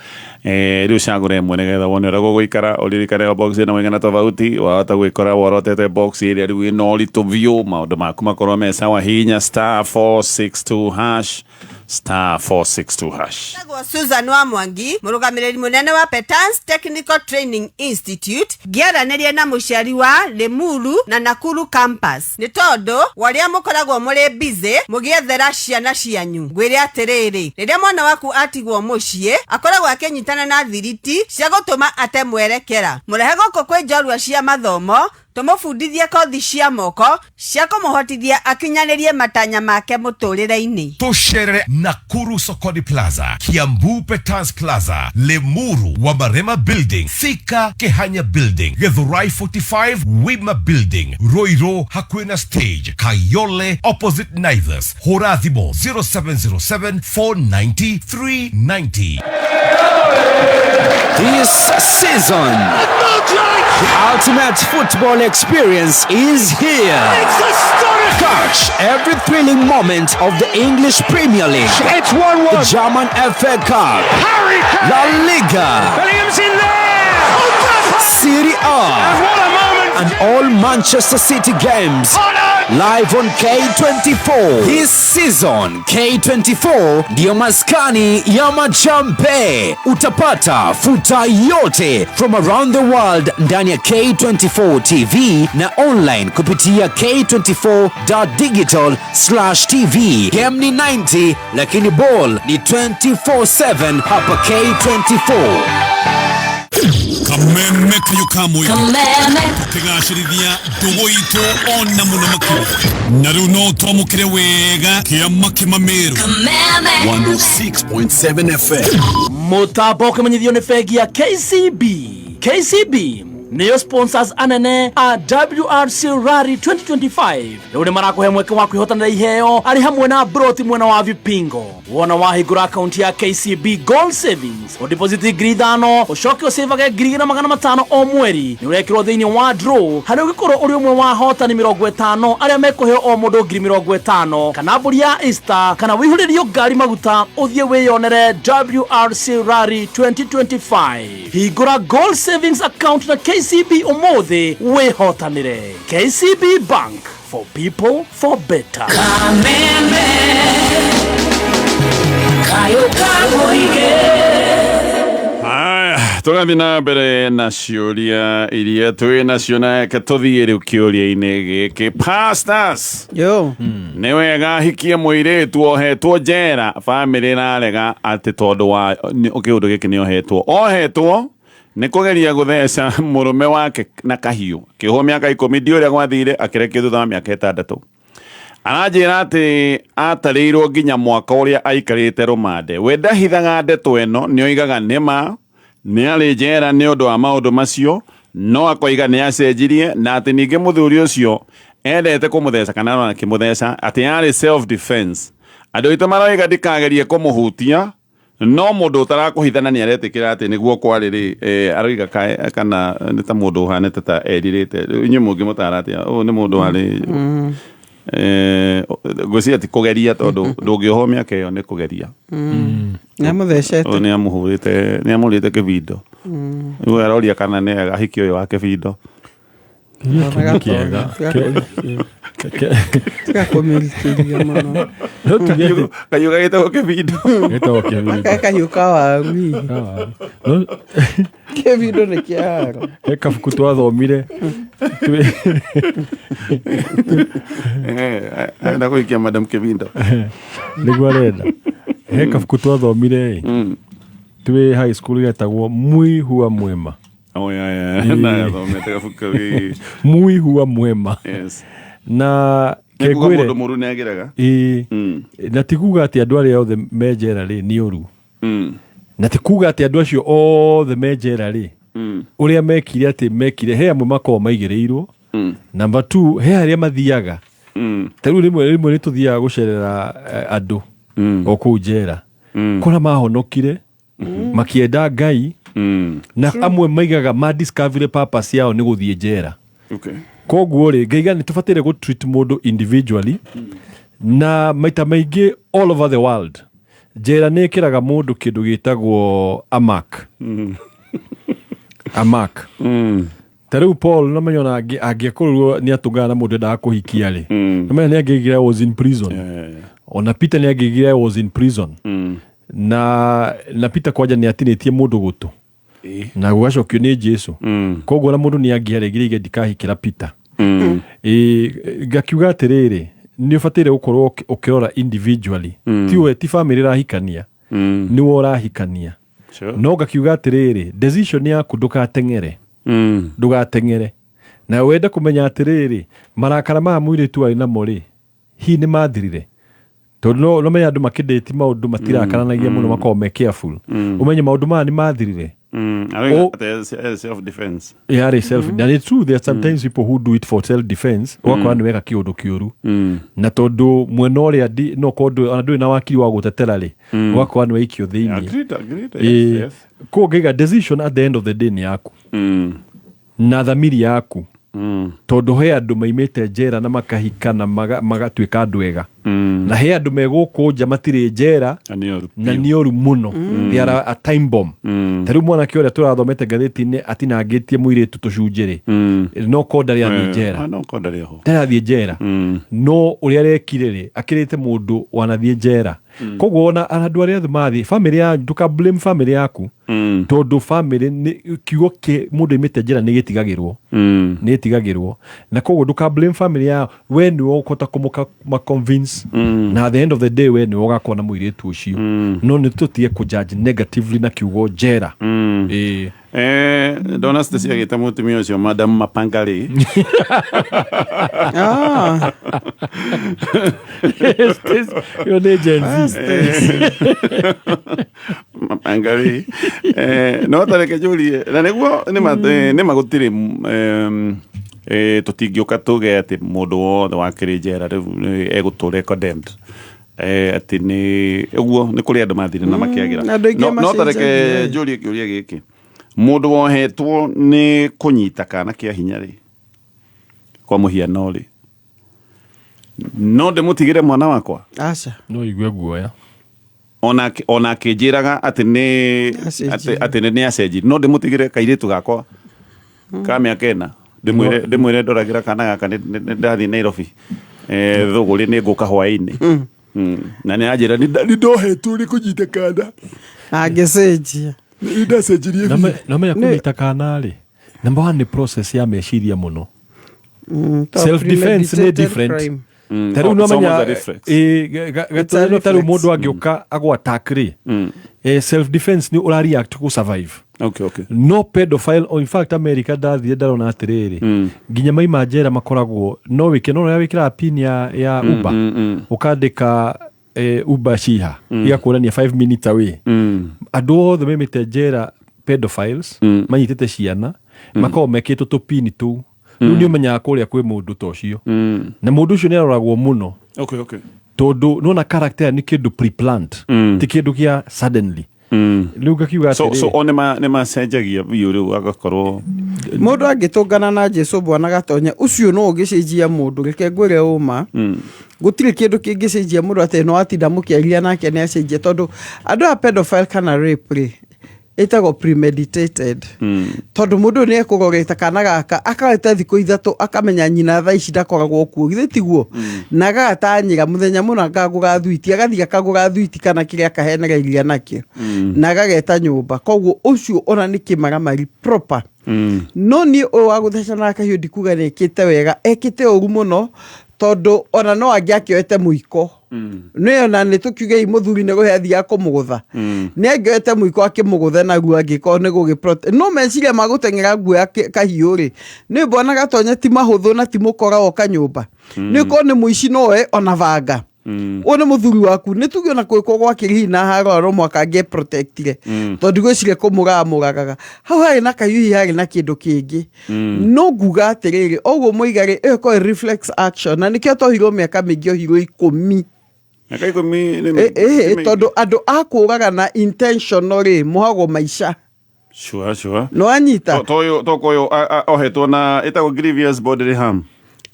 Rĩu cagũre ĩmwe nĩgetha wone ũrĩa gũgũikara. Ũririkane o box ĩna mũigana tofauti. Wahota gwĩkora worotete box ĩrĩa rĩu ĩna ũritũ biũ, maũndũ maku makorwo me sawa. Hinya star 462 hash, star 462 hash. Njĩtagwo Susan wa Mwangi, mũrũgamĩrĩri mũnene wa Petans Technical Training Institute, ngĩaranĩria na mũciari wa Limuru na Nakuru campus. Nĩ tondũ wa ũrĩa mũkoragwo mũrĩ busy mũgĩethera ciana cianyu, ngwĩre atĩrĩrĩ, rĩrĩa mwana waku atigwo mũciĩ akoragwo akĩnyitana na thiriti cia gũtũma ate mwerekera. Mũrehe gũkũ kwĩ njorua cia mathomo. Tũmũbundithie kothi cia moko cia kũmũhotithia akinyanĩrie matanya make mũtũrĩre-inĩ. Tũcerere Nakuru Sokoni Plaza, Kiambu Petans Plaza, Limuru Wamarema Building, Thika Kehanya Building, Githurai 45 Wima Building, Ruiru hakuhĩ na stage, Kayole opposite Naivas. Hũra thimũ 0707 490 390. This season, the ultimate football experience is here. Catch every thrilling moment of the English Premier League. It's 1-1. The German FA Cup. Harry Kane. La Liga. Bellingham's in there. Serie A. And what a moment. And all Manchester City games. Live on K24. This season, K24 ndiyo maskani ya machampe. Utapata futa yote from around the world ndani ya K24 TV na online kupitia k24.digital/tv. Game ni 90 lakini ball ni 24/7 hapa K24. Kameme kayo kamwe. Kameme. Tukigacĩrithia ndũgũ itũ ona mũno makĩria na rĩu no twamũkĩre wega kĩama kĩmamĩrũ. Kameme. 106.7 FM. Mũtambo ũkĩmenyithio nĩ bengi ya KCB. KCB nĩyo sponsors anene a WRC Rally 2025. Rĩu nĩ marakũhe mweke wa kwĩhotanĩra iheo arĩ hamwe na broti mwena wa Vipingo. Wona wahingũra akaunti ya KCB Gold Savings, ũdeposit 5,000, ũcoke ũcĩvage 2,500 o mweri. Nĩ ũrekĩrwo thĩinĩ wa draw harĩa ũngĩkorwo ũrĩ ũmwe wa ahotani 50 arĩa mekũheo o mũndũ 50,000 kana mbũri ya Easter kana wĩihũrĩrio ngari maguta ũthiĩ wĩyonere WRC Rally 2025. Hingũra Gold Savings account na KCB ũmũthĩ wĩhotanĩre. KCB Bank, for people for better. Kameme. Kayo kamũingĩ. Haya, tũgathiĩ na mbere na ciũria iria twĩ nacio na reke tũthiĩ rĩu kĩũria-inĩ gĩkĩ. Pastors, yo nĩ wega hikie mũirĩtu ohetwo njera, bamĩrĩ ĩrarega atĩ tondũ wa kĩũndũ gĩkĩ nĩ ohetwo ohetwo nĩ kũgeria gũtheca mũrũme wake na kahiũ kĩohwo mĩaka 10 ndiũ ũrĩa gwathire akĩrekio thutha wa mĩaka 6. Aranjĩra atĩ atarĩirwo nginya mwaka ũrĩa aikarĩte rũmande. We ndahithaga ndeto ĩno, nĩ oigaga nĩma nĩ arĩ njera nĩ ũndũ wa maũndũ macio, no akoiga nĩ acenjirie na atĩ ningĩ mũthuri ũcio endete kũmũtheca kana ona akĩmũtheca atĩ yarĩ self defense. Andũ aitũ maroiga ndikagerie kũmũhutia, no mũndũ ũtarakũhithana nĩ aretĩkĩra atĩ nĩguo kwarĩ rĩ, aroiga kana nĩ ta mũndũ ũhanĩte ta erirĩte. Inyuĩ mũngĩmũtara atĩa? Ũyũ nĩ mũndũ warĩ ngwĩciria ti kũgeria tondũ ndũngĩohwo mĩaka ĩyo nĩ kũgeria. Nĩamũthecete. Ũyũ nĩamũhũrĩte, nĩamũhũrĩte kĩbindo. Rĩu aroria kana nĩ wega ahiki ũyũ wa kĩbindo. Tiga kũmĩrikĩria mũno. Kahiũ gagĩtagwo kĩbindo. Gĩtagwo kĩbindo. Kahiũ ka waru hihi. Kĩbindo nĩ kĩa haro. He kabuku twathomire. Arenda kũhikia Madam Kĩbindo. Nĩguo arenda. He kabuku twathomire twĩ high school getagwo Mwi Huwa Mwema. Oh, yeah, yeah. Nathomete kabuku kau. Mwi Huwa Mwema. Yes. Na kengwire mũndũ mũru nĩageraga. Ĩĩ. Na ti kuga atĩ andũ arĩa othe me njera rĩ nĩ ũru. Na ti kuga atĩ andũ acio othe me njera rĩ ũrĩa mekire atĩ mekire he amwe makoragwo maigĩrĩirwo. Number 2 he arĩa mathiaga. Ta rĩu rĩmwe nĩ tũthiaga gũcerera andũ o kũu njera. Kũrĩa mahonokire makĩenda Ngai na amwe maigaga ma discover purpose yao nĩ gũthiĩ njera. Okay. Koguo rĩ ngaiga nĩ tũbataire gũ treat mũndũ individually na maita maingĩ all over the world njera nĩ ĩkĩraga mũndũ kĩndũ gĩtagwo amak. Amak. Ta rĩu Paul no menya ona angĩakorirwo nĩ atũngana na mũndũ endaga kũhikia rĩ no menya nĩ angĩaigire was in prison. Ona Peter nĩ angĩaigire was in prison. Na Peter kwanja nĩ atinĩtie mũndũ gũtũ na gũgacokio nĩ Jesu. Koguo ona mũndũ nĩ angĩaregire ige ndikahikĩra Peter. Ngakiuga atĩrĩrĩ nĩ ũbataire gũkorwo ũkĩrora individually. Ti we ti family ĩrahikania, nĩwe ũrahikania. No ngakiuga atĩrĩrĩ decision yaku ndũgateng'ere. Ndũgateng'ere. Na wende kũmenya atĩrĩrĩ, marakara maya mũirĩtu arĩ namo rĩ, hihi nĩ mathirire? Tondũ no menya andũ makĩndĩti maũndũ matirakaranagia mũno, makoragwo me careful. Ũmenye maũndũ maya nĩ mathirire. I think that is self defense. Yarĩ self, and it's true, there are sometimes people who do it for self defense, ũgakora nĩ weka kĩũndũ kĩũru, na tondũ mwena ũrĩa no korwo ona ndũrĩ na wakiri wa gũtetera rĩ, ũgakora nĩ waikio thĩinĩ. Agreed, agreed. Ĩĩ. Yes. Koguo ngaiga decision at the end of the day nĩ yaku na thamiri yaku, tondũ he andũ maimĩte njera na makahika na magatuĩka andũ ega, na he andũ me gũkũ nja matirĩ njera Na nĩ oru na nĩ oru mũno. They are a time bomb. Ta rĩu mwanake ũrĩa tũrathomete ngathĩti-inĩ atinangĩtie mũirĩtu tũcunjĩ rĩ, no korwo ndarĩ athiĩ njera. Ah, no korwo ndarĩ ho. Ndarĩ athiĩ njera, no ũrĩa arekire rĩ, akĩrĩte mũndũ wanathiĩ njera. Koguo ona andũ arĩa othe mathiĩ family ya, ndũka blame family yaku, tondũ family nĩ kiugo kĩ mũndũ aimĩte njera nĩ gĩtigagĩrwo, nĩ ĩtigagĩrwo, na koguo ndũka blame family yao. We nĩwe ũkũhota kũmũka convince, na at the end of the day we nĩwe ũgakorwo na mũirĩtu ũcio. No nĩ tũtige kũ judge negatively na kiugo njera. Ĩĩ. Ndona Stacy agĩta mũtumia ũcio Madam Mapangari. Ah. Ĩyo nĩ Gen Z. Mapangari. No tareke njũrie, na nĩguo nĩma gũtirĩ tũtingĩũka tuge atĩ mũndũ wothe wakĩrĩ njera rĩu egũtũra condemned, atĩ nĩ ũguo, nĩ kũrĩ andũ mathire na makĩagĩra. Andũ aingĩ No tareke macenjagia. njũrie kĩũria gĩkĩ: mũndũ wohetwo nĩ kũnyita kana kĩa hinya rĩ, kwa mũhiano rĩ, no ndĩmũtigĩre mwana wakwa? Aca. No igue guoya. Ona akĩnjĩraga atĩ nĩ Acenjirie. atĩ nĩ acenjirie, no ndĩmũtigĩre kairĩtu gakwa ka mĩaka 4, ndĩmwĩre ndoragĩra kana gaka, nĩ ndathiĩ Nairobi, thũgũrĩ nĩ ngũka hwaĩ-inĩ. Na nĩ anjĩra nĩ ndohetwo nĩ kũnyita kana. Angĩcenjia. Nĩ ndacenjirie. Na menya kũnyita kana rĩ, number one nĩ process ya meciria mũno. Self defense nĩ Premeditated different. crime. Ta rĩu Oh, no it's almost menya a reflex. It's a gatå ta rĩu reflex. mũndũ angĩũka agũ attack rĩ, self defense nĩ ũra react kũ survive. No pedophile, oh, in fact America ndathire ndarona atĩrĩrĩ, nginya maima njera makoragwo no wĩke no ũrĩa wĩkĩraga pin ya Uber, ũkandĩka Uber ciha, igakũrania 5 minutes away. Andũ othe maimĩte njera pedophiles manyitĩte ciana makoragwo mekĩtwo tũpini tũu. Rĩu nĩ ũmenyaga kũrĩa kwĩ mũndũ ta ũcio, na mũndũ ũcio nĩ aroragwo mũno, tondũ nona character nĩ kĩndũ pre-planned, ti kĩndũ kĩa suddenly. Rĩu ngakiuga So atĩrĩrĩ, so o nĩ macenjagia biũ rĩu agakorwo Mũndũ angĩtũngana na Jesu bwana Gatonya ũcio no ũgĩcenjia mũndũ. Reke ngwĩre ũma, gũtirĩ kĩndũ kĩngĩcenjia mũndũ atĩ no atinda mũkĩaria nake nĩ acenjia, tondũ andũ a pedophile kana rape rĩ, ĩtagwo premeditated, tondũ mũndũ ũyũ nĩ ekũrorete kana gaka akarete thikũ 3, akamenya nyina thaa ici ndakoragwo kuo, githĩ tiguo? Na agagatanyĩra mũthenya mũna akagũra thwiti, agathiĩ akagũra thwiti kana kĩrĩa akahenereiria nakĩo, na agageta nyũmba. Koguo ũcio ona nĩ kĩmaramari proper. No niĩ ũyũ wa gũthecana na kahiũ ndikuga nĩ ekĩte wega, ekĩte ũru mũno, tondũ ona no angĩ akĩoete mũiko nĩ ona nĩ tũkiugei mũthuri nĩ gũhe athiaga kũmũgũtha, nĩ angĩoete mũiko akĩmũgũthe naguo angĩkorwo nĩ gũgĩ no meciria ma gũteng'era nguoya kahiũ rĩ, nĩ mbona Gatonya ti mahũthũ na ti mũkora woka nyũmba, nĩ korwo nĩ mũici noe ona banga. Ũyũ nĩ mũthuri waku, nĩ tuge ona kwĩkwo gwake hihi na haro no mwaka angĩ protectire, tondũ ndigwĩciria kũmũraga mũragaga hau harĩ na kahiũ, hihi harĩ na kĩndũ kĩngĩ. No nguga atĩrĩrĩ, ũguo moiga rĩ, ĩyo ĩkorwo ĩ reflex action, na nĩkĩo tohirwo mĩaka mĩingĩ, ohirwo 10. Mĩaka 10 nĩ Tondũ andũ a kũũraga na intentional rĩ, mohagwo maica. Sure. No anyita. To tokoyo ohetwo na ĩtagwo grievous bodily harm.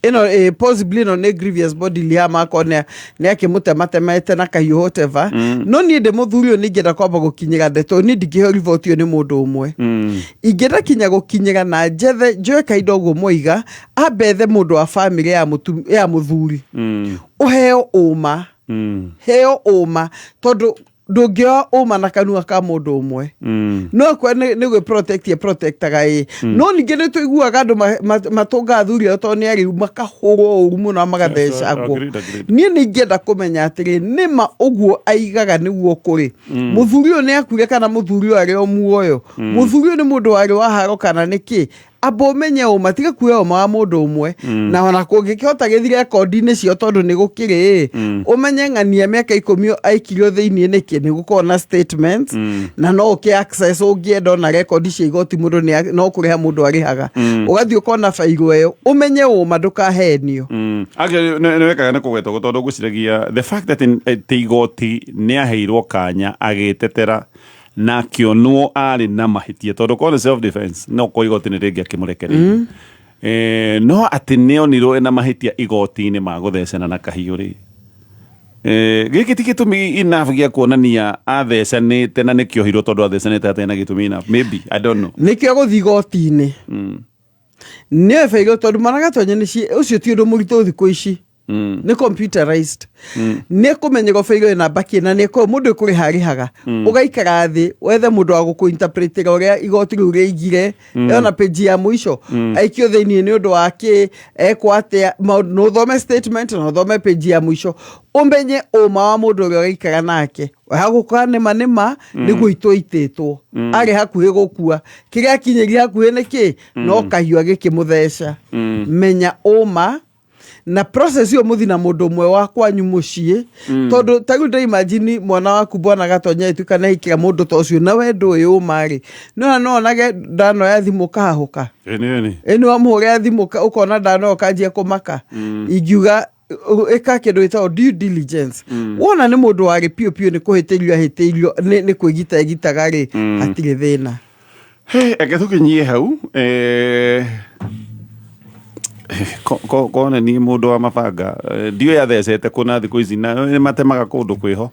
Ĩno possibly ĩno nĩ grievous bodily harm, akorwo nĩ akĩmũtematemete na kahiũ, whatever. No niĩ ndĩ mũthuri ũyũ, ningĩenda kwamba gũkinyĩra ndeto, niĩ ndingĩheo riboti ĩyo nĩ mũndũ ũmwe. Ingĩenda kinya gũkinyĩra na njethe njoe kahinda ũguo moiga, ambethe mũndũ wa family ya mũthuri, ũheo ũma, heo ũma, tondũ ndũngĩoa ũma na kanua ka mũndũ ũmwe. No akwe nĩ gwĩ protect ye protectaga ĩ. No ningĩ nĩ tũiguaga andũ matũngaga athuri ao tondũ nĩ arĩu, makahũrwo ũru mũno magathecangwo. Agreed, agreed. Niĩ nĩ ingĩenda kũmenya atĩrĩ, nĩma ũguo aigaga nĩguo kũrĩ, mũthuri ũyũ nĩ akuire kana mũthuri ũyũ arĩ o muoyo, mũthuri ũyũ nĩ mũndũ warĩ wa haro kana nĩkĩ. Amba ũmenye ũma, tiga kuoya ũma wa mũndũ ũmwe. Na ona kũngĩkĩhota gĩthi rekondi-inĩ cio tondũ nĩ gũkĩrĩ ĩ, ũmenye ng'ania mĩaka 10 aikirio thĩiniĩ nĩkĩ, nĩ gũkorwo na statements na no ũkĩ access ũngĩenda ona rekondi cia igoti mũndũ no kũrĩha mũndũ arĩhaga. Ũgathiĩ ũkona bairũ ĩyo, ũmenye ũma, ndũkahenio. Actually, nĩ wekaga nĩ kũgwetwo tondũ ngwĩciragia the fact that atĩ igoti nĩ aheirwo kanya agĩtetera na akĩonwo arĩ na mahĩtia, tondũ korwo nĩ self defense no korwo igoti nĩ rĩngĩakĩmũrekereirie. No atĩ nĩ onirwo ena mahĩtia igoti-inĩ ma gũthecana na kahiũ rĩ, gĩkĩ ti gĩtũmi enough gĩa kuonania athecanĩte na nĩkĩohirwo tondũ athecanĩte atarĩ na gĩtũmi enough, maybe, I don't know. Nĩkĩo gũthiĩ igoti-inĩ nĩyo bairũ, tondũ mwana gatonye nĩ ũcio ti ũndũ mũritũ thikũ ici, nĩ computerized. Nĩ kũmenyerwo bairũ ĩna mbakĩ na nĩ mũndũ ĩkũrĩha arĩhaga. Ũgaikara thĩ wethe mũndũ wa gũkũ-interpretĩra ũrĩa igoti rĩu rĩaigire. Ĩyo page ya mũico, aikio thĩiniĩ nĩ ũndũ wa kĩ, ekwo atĩa, na ũthome statement na ũthome page ya mũico, ũmenye ũma wa mũndũ ũrĩa ũraikara nake. Hagũkorwo nĩma nĩma nĩguo itũitĩtwo, arĩ hakuhĩ gũkua, kĩrĩa akinyĩria hakuhĩ nĩ kĩ, no kahiũ agĩkĩmũtheca. Menya ũma na process ĩyo, mũthi na mũndũ ũmwe wa kwanyu mũciĩ, tondũ ta rĩu ndĩimagine mwana waku bwana Gatonya ĩtuĩka nĩ aikĩra mũndũ ta ũcio na we ndũĩ ũma rĩ, nĩona no onage ndanoya thimũ kahũka. Ĩni. Ĩni wamũhũrĩra thimũ ũkona ndanoya ũkanjia kũmaka. Ingiuga ĩka kĩndũ gĩtagwo due diligence. Wona nĩ mũndũ warĩ piũ piũ nĩ kũhĩtĩrio ahĩtĩirio, nĩ kwĩgita egitaga rĩ, hatirĩ thĩna. Hey, eke tũkinyie hau, kone niĩ mũndũ wa mabanga, ndiũĩ athecete kũna thikũ ici na nĩ matemaga kũndũ kwĩho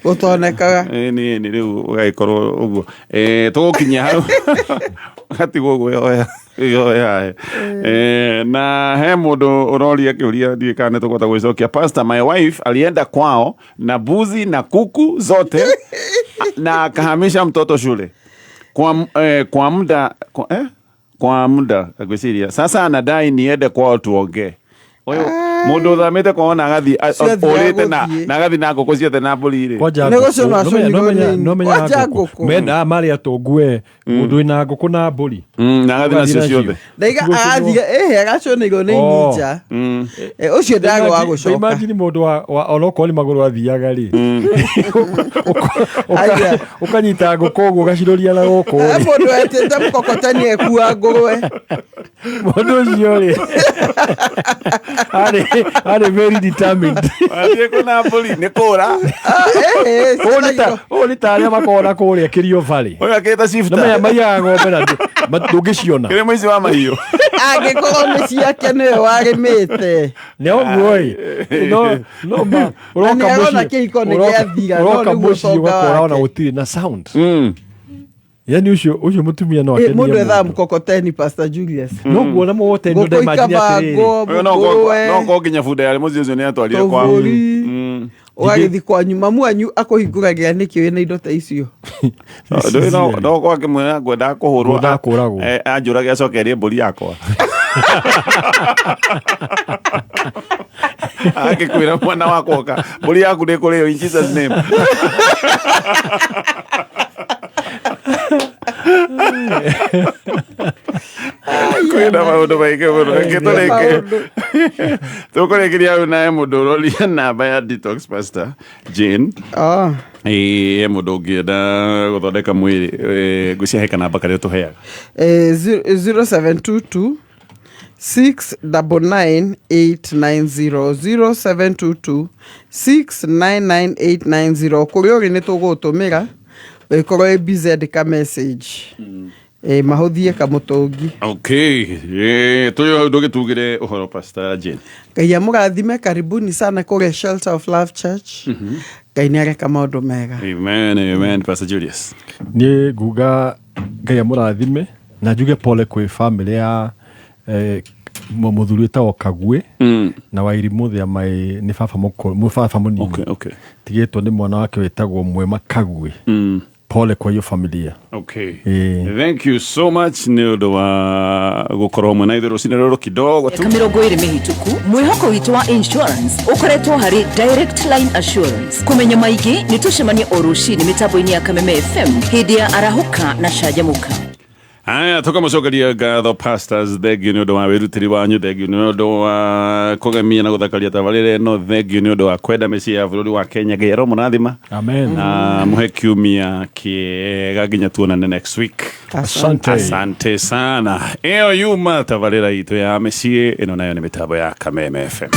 gũtonekaga. Nĩ rĩu ũgagĩkorwo ũguo. Tũgũkinyia hau, gatigwo gwĩhoya wĩhoya. Na he mũndũ ũroria kĩũria, ndiũĩ kana nĩ tũkũhota gũgĩcokia. "Pastor, my wife alienda kwao na mbuzi na kuku zote na akahamisha mtoto shule kwa muda kwa muda ngwĩciria sasa anadai niende kwao tuongee." Ũyũ mũndũ ũthamĩte kwao na agathiĩ Ciothe ũrĩte na agũthiĩ. na agathiĩ na ngũkũ ciothe na mbũri rĩ. Kwanja Nĩ ngũkũ. gũcũnwo acũnirwo nĩ Nomenya kwanja ngũkũ. ngũkũ. Mena marĩ atongu we, mũndũ wĩna ngũkũ na mbũri. Na agathiĩ nacio ciothe. Ndaiga agathire ĩhĩ agacũnĩirwo nĩ ninja. Ũcio ndarĩ wa gũcoka. Imagine mũndũ wa onokorwo nĩ magũrũ athiaga rĩ, Aya. ũkanyita ngũkũ ũguo ũgaciroria na gũkũ He rĩ. Mũndũ etĩte mkokoteni ekua ngũrwe. Mũndũ ũcio rĩ arĩ very determined. Athiĩ kũna mbũri nĩ kũra. Ũyũ nĩ ta arĩa makoragwo na kũrĩa Kerio Valley. Ũyũ akĩta shifter. Nĩmenya maiyaga ng'ombe na ndũngĩciona. Kĩrĩ mũici wa mahiũ. Angĩkorwo nĩ ciake nĩwe warĩmĩte. Nĩ ũguo ĩ, no ma Na ũroka nĩ arona mũciĩ kĩhiko nĩ gĩathira, no ũroka nĩguo mũciĩ ũtonga ũgakora ona wake. gũtirĩ na sound, yani ũcio mũtumia no akenie Mũndũ ethaga mũndũ. mkokoteni, Pastor Julius. No guona mũgoteni Ngũkũ ndũndemagine atĩrĩrĩ. ikabangwo, Ũyũ no mũkũrwe, no korwo nginya bunda yarĩ mũciĩ ũcio nĩ atwarire kwao. Tũbũri. Ũgagĩthiĩ kwanyu, mamu wanyu akũhingũragĩra nĩkĩ wĩna indo ta icio? Ndũĩ no korwo akĩmwĩra ngwendaga kũhũrwo. Ngwendaga kũũragwo. Anjũrage acokerie mbũri yakwa. Akĩkwĩra mwana wakwa oka mbũri yaku nĩ kũrĩo in Jesus name. Kwĩna maũndũ maingĩ mũno. Reke tũrĩke tũkũrĩkĩria hau nawe mũndũ ũroria namba ya detox, Pastor Jane. Ĩĩ, he mũndũ ũngĩenda gũthondeka mwĩrĩ, ngwĩciria he kanamba karĩa tũheaga. 0722 699890, 0722 699890. Kũrĩa ũrĩ nĩ tũgũgũtũmĩra, ũgĩkorwo ĩ busy andĩka message. Mahũthie kamũtũngi. Okay, tũrĩ hau ndũgĩtugĩre ũhoro, Pastor Jane. Ngai amũrathime, karibuni sana kũrĩa Shelter of Love Church. Ngai nĩ areka maũndũ mega. Amen, amen. Pastor Julius. Niĩ nguga Ngai amũrathime na njuge pole kwĩ family ya mũthuri wĩtagwo Kagwe na Wairimũ thĩa mai nĩ baba mũkũrũ, baba mũnini. Tigĩtwo nĩ mwana wake wĩtagwo Mwema Kagwe. Pole kwa hiyo familia. Okay. Ĩĩ. Thank you so much nĩ ũndũ wa gũkorwo hamwe na ithuĩ rũcinĩ rũrũ kidogo tu. Mĩaka 20 mĩhĩtũku mwĩhoko witũ wa insurance ũkoretwo harĩ Direct Line Assurance. Kũmenya maingĩ nĩ tũcemanie o rũcinĩ mĩtambo-inĩ ya Kameme FM hĩndĩ ya arahũka na canjamũka. Aya, tukamucokeria ngatho pastors, thengio nĩ ũndũ wa wĩrutĩri wanyu, thengio nĩ ũndũ wa kũgemia na gũthakaria tabarĩra ĩno, thengio nĩ ũndũ wa kwenda mĩciĩ ya bũrũri wa Kenya. Ngai aromũrathima. Amen. Na mũhe kiumia kĩega nginya tuonane next week. Asante. Asante sana. Ĩyo yuma tabarĩra itũ ya mĩciĩ ĩno, nayo nĩ mĩtambo ya Kameme FM.